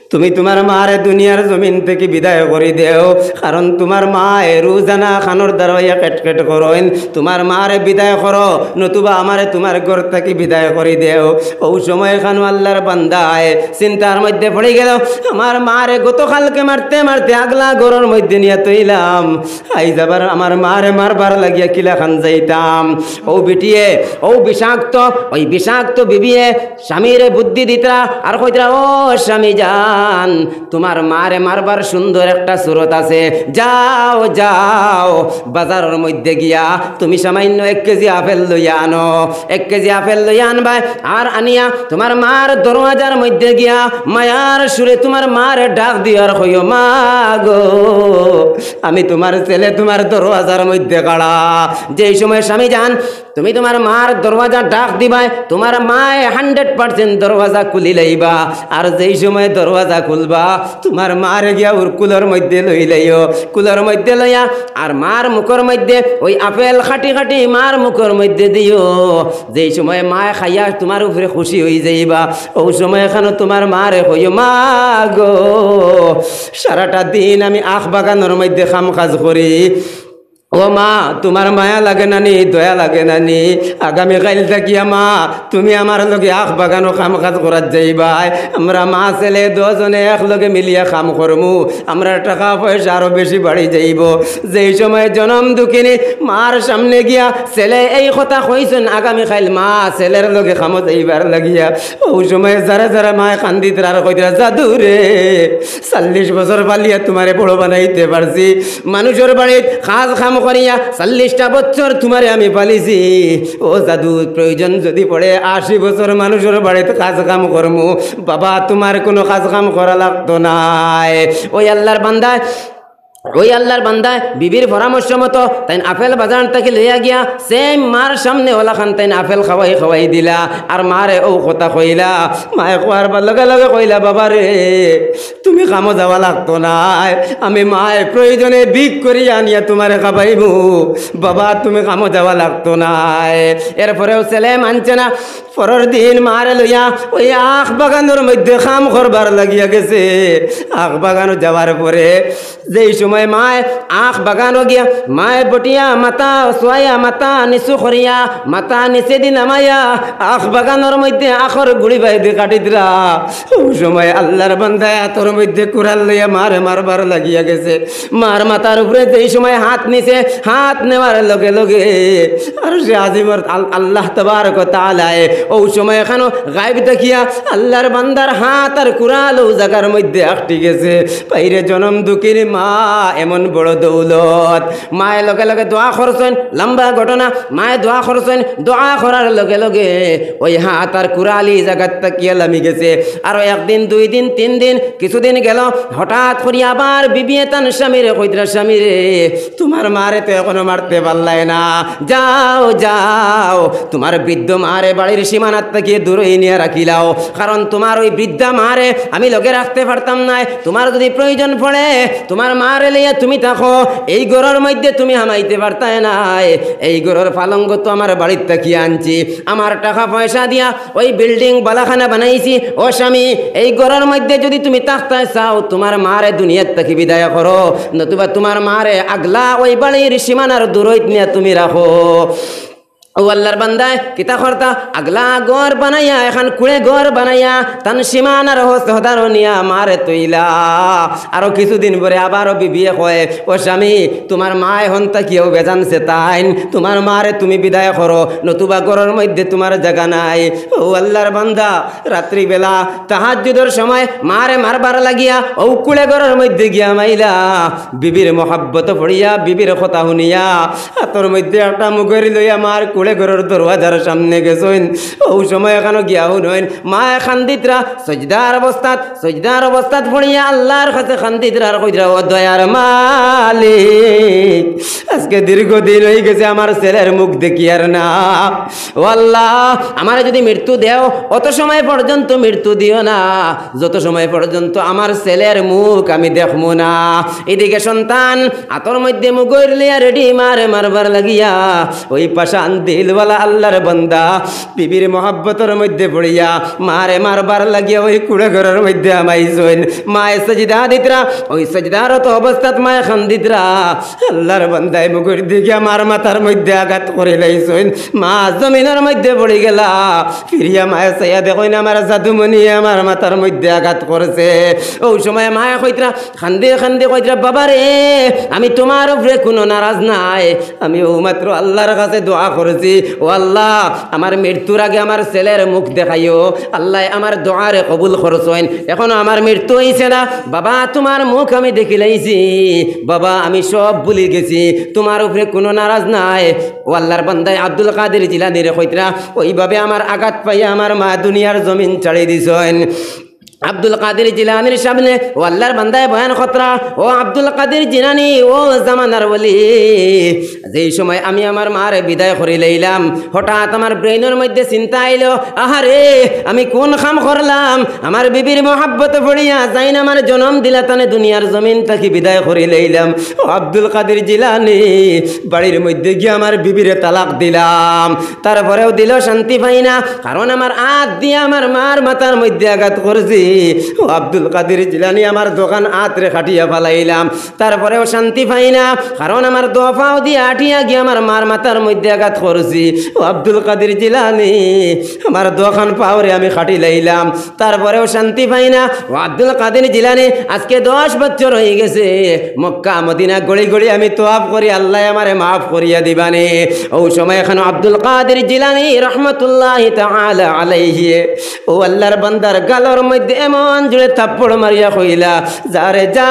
তুমি তুমার মারে দুনিয়ার জমিন থাকি বিদায় করি দেও, কারণ তুমার মায়ে রোজানা খানোর দ্বারা ইয়া কেট কেট করইন, তুমার মারে বিদায় করো, নতুবা আমারে তুমার ঘর থাকি বিদায় করি দেও।" অউ সময় ইখানো আল্লার বান্দায় চিন্তার মধ্যে পড়ি গেল, "আমার মারে গতকালকে মারতে মারতে আগলা ঘরর মধ্যে নিয়া থইলাম, আইজ আবার আমার মারে মারবার লাগিয়া কিলাখান যাইতাম?" অউ বিটিয়ে, অউ বিষাক্ত, অউ বিষাক্ত বিবিয়ে স্বামীরে বুদ্ধি দিতরা আর কইতরা, "ও স্বামী জান, তুমার মারে মারবার সুন্দর একটা সুরত আছে, যাও, যাও, বাজারর মধ্যে গিয়া তুমি সামান্য এক কেজি আপেল লইয়া আনো, এক কেজি আপেল লইয়া আনবায়, আর আনিয়া তুমার মার দরওয়াজার মধ্যে গিয়া মায়ার সুরে তুমার মারে ডাক দিও আর কইও, 'মা গো, আমি তুমার ছেলে তুমার দরওয়াজার মধ্যে খাড়া।' যেই সময় স্বামী জান তুমি তুমার মার দরওয়াজা ডাক দিবায়, তুমার মায়ে হান্ড্রেড পার্সেন্ট দরওয়াজা খুলিলাইবা। আর যেই সময় দরওয়াজা খুলবা, তুমার মারে গিয়া অউর কুলর মধ্যে লইলাইও, কুলর মধ্যে লইয়া আর মার মুখর মধ্যে অউ আপেল কাটি কাটি মার মুখর মধ্যে দিও। যেই সময় মায়ে খাইয়া তুমার উপরে খুশি অইযাইবা, অউ সময় ইখানো তুমার মারে কইও, 'মা গো, সারাটা দিন আমি আখ বাগানর মধ্যে কাম কাজ করি, ও মা, তুমার মায়া লাগে না নি, দয়া লাগে না নি? আগামী কাইল থাকিয়া মা, তুমি আমার লগে আখ বাগানো কাম কাজ করাত যাইবায়। আমরা মা ছেলে দুইজনে একলগে মিলিয়া কাম করমু, আমরার টেকা পয়সা আরো বেশি বাড়ি যাইবো।' যেই সময় জনম দুঃখিনী মার সামনে গিয়া ছেলে এই কথা কইছইন, আগামী কাইল মা ছেলের লগে কামো যাইবার লাগিয়া, অউ সময় যারা যারা মায়ে কান্দিতরা আর কইতরা, "জাদু রে, চল্লিশ বছর পালিয়া তুমারে বড় বানাইতে পারছি, মানুষর বাড়িত কাজ কাম করিয়া চল্লিশটা বছর তুমারে আমি পালিছি। ও জাদু, প্রয়োজন যদি পড়ে আশি বছর মানুষর বাড়িত কাজ কাম করমু, বাবা তুমার কুনু কাজ কাম করা লাগতো নায়।" অউ আল্লার বান্দায়, অউ আল্লার বান্দায় বিবির পরামর্শ মতো তাইন আপেল বাজার থাকি লইয়া গিয়া সেম মার সামনে অলাখান তাইন আপেল খাওয়াই খাওয়াই দিলা, আর মারে অউ কথা কইলা। মায়ে কওয়ার বা লগে লগে কইলা, "বাবা রে, তুমি কামো যাওয়া লাগতো নায়, আমি মায়ে প্রয়োজনে ভিক করি আনিয়া তুমারে খাবাইমু, বাবা তুমি কামো যাওয়া লাগতো নায়।" এরপরেও ছেলে মানছে না। পরর দিন মারে লইয়া অউ আখ বাগানর মধ্যে কাম করবার লাগিয়া গেছে। আখ বাগানো যাওয়ার পরে যেই সময় মায়ে আখ বাগানো গিয়া, মায়ে বটিয়া মাথা, চুয়াইয়া মাথা নিচু করিয়া, মাথা নিচেদি নামাইয়া আখ বাগানর মধ্যে আখর গুড়ি বাইদি কাটিতরা। অউ সময় আল্লার বান্দায় আতর মধ্যে কুড়াল লইয়া মারে মারবার লাগিয়া গেছে। মার মাথার উপরে যেই সময় হাত নিছে, হাত নেওয়ার লগে লগে আরশে আজিমর আল-, আল্লাহ তাবারক ওয়া তাআলায় অউ সময় ইখানো গায়েব দেখিয়া আল্লার বান্দার হাত আর কুড়াল অউ জাগার মধ্যে আটকি গেছে। পাইরে জনম দুঃখিনী মা, এমন বড় দৌলত। মায়ে লগে লগে দোয়া করছইন, লম্বা ঘটনা। মায়ে দোয়া করছইন, দোয়া করার লগে লগে অউ হাত আর কুড়াল ই জাগাত থাকিয়া লামি গেছে। আরো একদিন, দুই দিন, তিন দিন, কিছুদিন গেল, হঠাৎ করি আবার বিবিয়ে তান স্বামীরে কইতরা, "স্বামীরে, তুমার মারে তো এখনো মারতে পারলায় না, যাও, যাও, তুমার বৃদ্ধ মারে বাড়ির সীমানাত থাকি দূরই নিয়া রাখিলাও, কারণ তুমার অউ বৃদ্ধা মারে আমি লগে রাখতে পারতাম নায়। তুমার যদি প্রয়োজন পড়ে, তুমার মারে লইয়া তুমি থাকো, এই ঘরর মধ্যে তুমি হামাইতে পারতায় নায়। এই ঘরর পালঙ্গ তো আমার বাড়িত থাকি আনছি, আমার টেকা পয়সা দিয়া অউ বিল্ডিং বালাখানা বানাইছি। ও স্বামী, এই ঘরর মধ্যে যদি তুমি থাকতায় চাও, তুমার মারে দুনিয়াত থাকি বিদায় করো, নতুবা তুমার মারে আগলা অউ বাড়ির সীমানার দূরইত নিয়া তুমি রাখো।" ও আল্লাহর বান্দায় কিতা করতা? আগলা ঘর বানাইয়া, এখান কুড়ে ঘর বানাইয়া, তান সীমানার হস-, হদারো নিয়া মারে তইলা। আরো কিছুদিন পরে আবারও বিবিয়ে কয়, "ও স্বামী, তুমার মায় হন থাকিয়াও বেজান চেতাইন, তুমার মারে তুমি বিদায় করো, নতুবা ঘরর মধ্যে তুমার জাগা নাই।" ও আল্লাহর বান্দা, রাত্রিবেলা তাহাজ্জুদর সময় মারে মারবার লাগিয়া অউ কুড়ে ঘরর মধ্যে গিয়া মাইলা। বিবির মহব্বত পড়িয়া, বিবির কথা হুনিয়া, হাতর মধ্যে একটা মুগরি লইয়া মার কুড়ে ঘরর দরওয়াজার সামনে গেছইন। অউ সময় এখানো গিয়া হুনইন, মায় কান্দিত্রা, সজদার অবস্থাত, সজদার অবস্থাত পড়িয়া আল্লাহর কাছে কান্দিত্রা আর কইত্রা, "ও দয়ার মালিক, আজকে দীর্ঘদিন অইগেছে আমার ছেলের মুখ দেখিয়ার না। ও আল্লাহ, আমারে যদি মৃত্যু দেও, অত সময় পর্যন্ত মৃত্যু দিও না, যত সময় পর্যন্ত আমার ছেলের মুখ আমি দেখমু না।" এদিকে সন্তান আতর মধ্যে মুগর লইয়া রেডি, মারে মারবার লাগিয়া, ওই পাষাণ দিলওয়ালা আল্লাহর বান্দা বিবির মহব্বতর মধ্যে পড়িয়া মারে মারবার লাগিয়া ওই কুড়ে ঘরর মধ্যে হামাইছইন। মায়ে সজদা দিত্রা, ওই সজদারত অবস্থাত মায়ে কান্দিত্রা। আল্লাহর বান্দায় মুগর দিকে মার মাথার মধ্যে আঘাত করিলাইছইন। মা জমিনর মধ্যে পড়ি গেলা। ফিরিয়া মায়ে চাইয়া দেখইন, আমার জাদুমণিয়ে আমার মাথার মধ্যে আঘাত করছে। অউ সময় মায়ে কইত্রা, কান্দি কান্দি কইত্রা, "বাবা রে, আমি তুমার উপরে কুনু নারাজ নাই, আমি অউ মাত্র আল্লাহর কাছে দোয়া করছি, ও আল্লাহ, আমার মৃত্যুর আগে আমার ছেলের মুখ দেখাইও।" আল্লায় আমার দোয়ারে কবুল করছইন। এখনো আমার মৃত্যু অইছে না, বাবা, তুমার মুখ আমি দেখিলাইছি, বাবা, আমি সব ভুলি গেছি, তুমার উপরে কুনু নারাজ নাই। ও আল্লাহর বান্দায় আব্দুল কাদির জিলানীরে কইত্রা, ওইভাবে আমার আঘাত পাইয়া আমার মা দুনিয়ার জমিন ছাড়ি দিছইন। আব্দুল কাদির জিলানীর সামনে ও আল্লাহর বান্দায় বয়ান করত্রা, ও আব্দুল কাদির জিলানী, ও জামানার ওলি, যেই সময় আমি আমার মারে বিদায় করি লইলাম, হঠাৎ আমার ব্রেইনর মধ্যে চিন্তা আইলো, আহারে, আমি কুন কাম করলাম? আমার বিবির মহব্বত পড়িয়া যাইন আমার জনম দিলা তানে দুনিয়ার জমিন থাকি বিদায় করি লইলাম। ও আব্দুল কাদির জিলানী, বাড়ির মধ্যে গিয়া আমার বিবিরে তালাক দিলাম, তারপরেও দিলো শান্তি পাই না, কারণ আমার আত দিয়া আমার মার মাথার মধ্যে আঘাত করছি। ও আব্দুল কাদির জিলানী, আমার দুখান আতরে কাটিয়া ফালাইলাম, তারপরেও শান্তি পাই না, কারণ আমার দুই পাও দিয়া আটিয়া গিয়া আমার মার মাথার মধ্যে আঘাত করছি। ও আব্দুল কাদির জিলানী, আমার দুখান পাওরে আমি কাটি লাইলাম, তারপরেও শান্তি পাই না। ও আব্দুল কাদির জিলানী, আজকে দশ বছর অইগেছে, মক্কা মদিনা গড়ি গড়ি আমি তোয়াফ করি, আল্লায় আমারে মাফ করিয়া দিবানে। অউ সময় এখানো আব্দুল কাদির জিলানী রহমতুল্লাহি তাআলা আলাইহি, ও আল্লাহর বান্দার গালর মধ্যে এমন জোরে থাপ্পড় মারিয়া কইলা, "যা রে যা,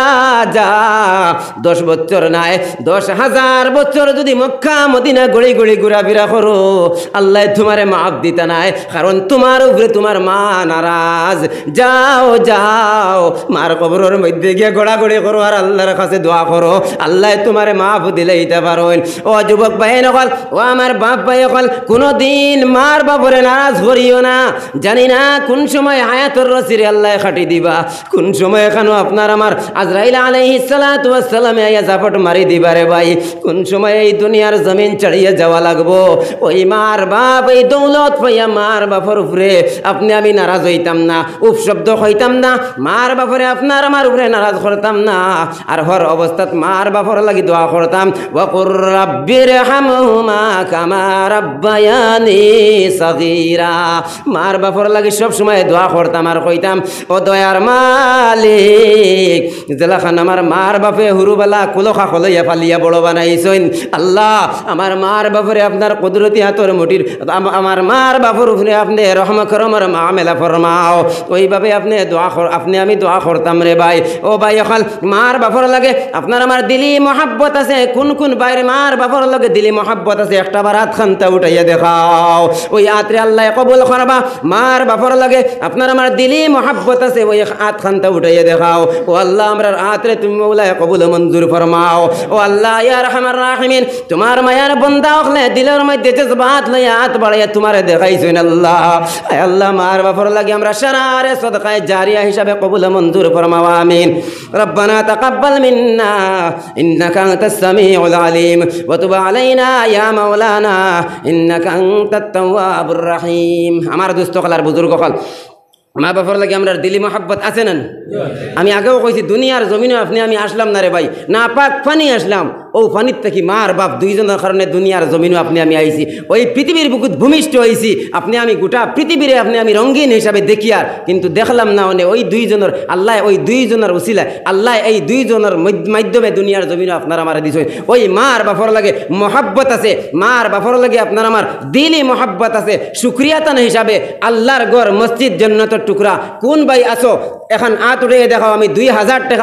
যা, দশ বছর নায়, দশ হাজার বছর যদি মক্কা মদিনা গড়ি গড়ি ঘুরাফিরা করো, আল্লায় তুমারে মাফ দিতা নায়, কারণ তুমার উপরে তুমার মা নারাজ। যাও, যাও, মার কবরর মধ্যে গিয়া গড়াগড়ি করো আর আল্লাহর কাছে দোয়া করো, আল্লায় তুমারে মাফ দিলাইতা পারইন।" ও যুবক ভাইয়াইন অকল, ও আমার বাপ ভাই অকল, কুনুদিন মার বাপরে নারাজ করিও না। জানি না কুন সময় হায়াতর রশিরে আল্লায় কাটি দিবা, কুন সময় এখানো আপনার আমার আজরাইল আলাইহিস সালাতু ওয়াস সালামে আইয়া জাপট মারি দিবা রে ভাই, কুন সময় এই দুনিয়ার জমিন ছাড়িয়া যাওয়া লাগবো। ওই মার বাপ, এই দৌলত পাইয়া মার বাপর উপরে আপনে আমি নারাজ অইতাম না, উফ শব্দ কইতাম না, মার বাপরে আপনার আমার উপরে নারাজ করতাম না। আর হর অবস্থাত মার বাপর লাগি দোয়া করতাম, "ওয়াকুর রাব্বির হামহুমা কামা রাব্বায়ানি সগীরা।" মার বাপর লাগি সব সময় দোয়া করতাম আর কইতাম, "ও দয়ার মালিক, যেলাখান আমার মার বাপে হুরুবালা কুলো খাকো লইয়া ফালিয়া বড় বানাইছইন, আল্লাহ, আমার মার বাপরে আপনার কুদরতি হাতর মুঠির, আম-, আমার মার বাপর উপরে আপনে রহম করমর মামেলা ফরমাও।" ওইভাবে আপনে দোয়া কর-, আপনে আমি দোয়া করতাম রে ভাই। ও ভাই অকল, মার বাপর লাগি আপনার আমার দিলি মহব্বত আছে? কুন কুন ভাইর মার বাপর লাগি দিলি মহব্বত আছে? একটা বার আত খান্তা উঠাইয়া দেখাও। ওই আতরে আল্লায় কবুল করবা। মার বাপর লাগি আপনার আমার দিলি মহব্বত আছে? ওই আত খান্তা উঠাইয়া দেখাও। ও আল্লাহ, আমরার আতরে তুমি মৌলায় কবুল মঞ্জুর ফরমাও। ও আল্লাহ, ইয়া আরহামার রাহিমিন, তুমার মায়ার বন্দা অকলে দিলর মধ্যে জজবাত লইয়া আত বাড়াইয়া তুমারে দেখাইছইন আল্লাহ। আয় আল্লাহ, মার বাপর লাগি আমরা সারারে সদকায়ে জারিয়া হিসাবে কবুল মঞ্জুর ফরমাও, আমিন। ربنا تقبل منا إنك أنت السميع العليم وتب علينا يا مولانا إنك أنت التواب الرحيم। আমার দোস্ত অকল আর বুজুর্গ অকল, মা বাপর লাগি আমরার দিলি মহব্বত আছে না? আমি আগেও কইছি, দুনিয়ার জমিনো আপনে আমি আসলাম না রে ভাই, নাপাক পানি আসলাম, অউ পানিত থাকি মার বাপ দুইজনর কারণে দুনিয়ার জমিনো আপনে আমি আইছি, অউ পৃথিবীর বুকুত ভূমিষ্ঠ অইছি। আপনে আমি গোটা পৃথিবীরে আপনে আমি রঙিন হিসাবে দেখিয়ার, কিন্তু দেখলাম না অনে অউ দুইজনর আল্লায়, অউ দুইজনর উসিলায় আল্লায় এই দুইজনর মধ্য-, মাধ্যমে দুনিয়ার জমিনো আপনার আমারে দিছইন। অউ মার বাপর লগে মহব্বত আছে, মার বাপর লগে আপনার আমার দিলি মহব্বত আছে। শুকরিয়া তান হিসাবে আল্লার ঘর, মসজিদ, জন্নতর টুকরা। কুন ভাই আছো, এখান আত উঠাইয়া দেখাও, আমি দুই হাজার টেকা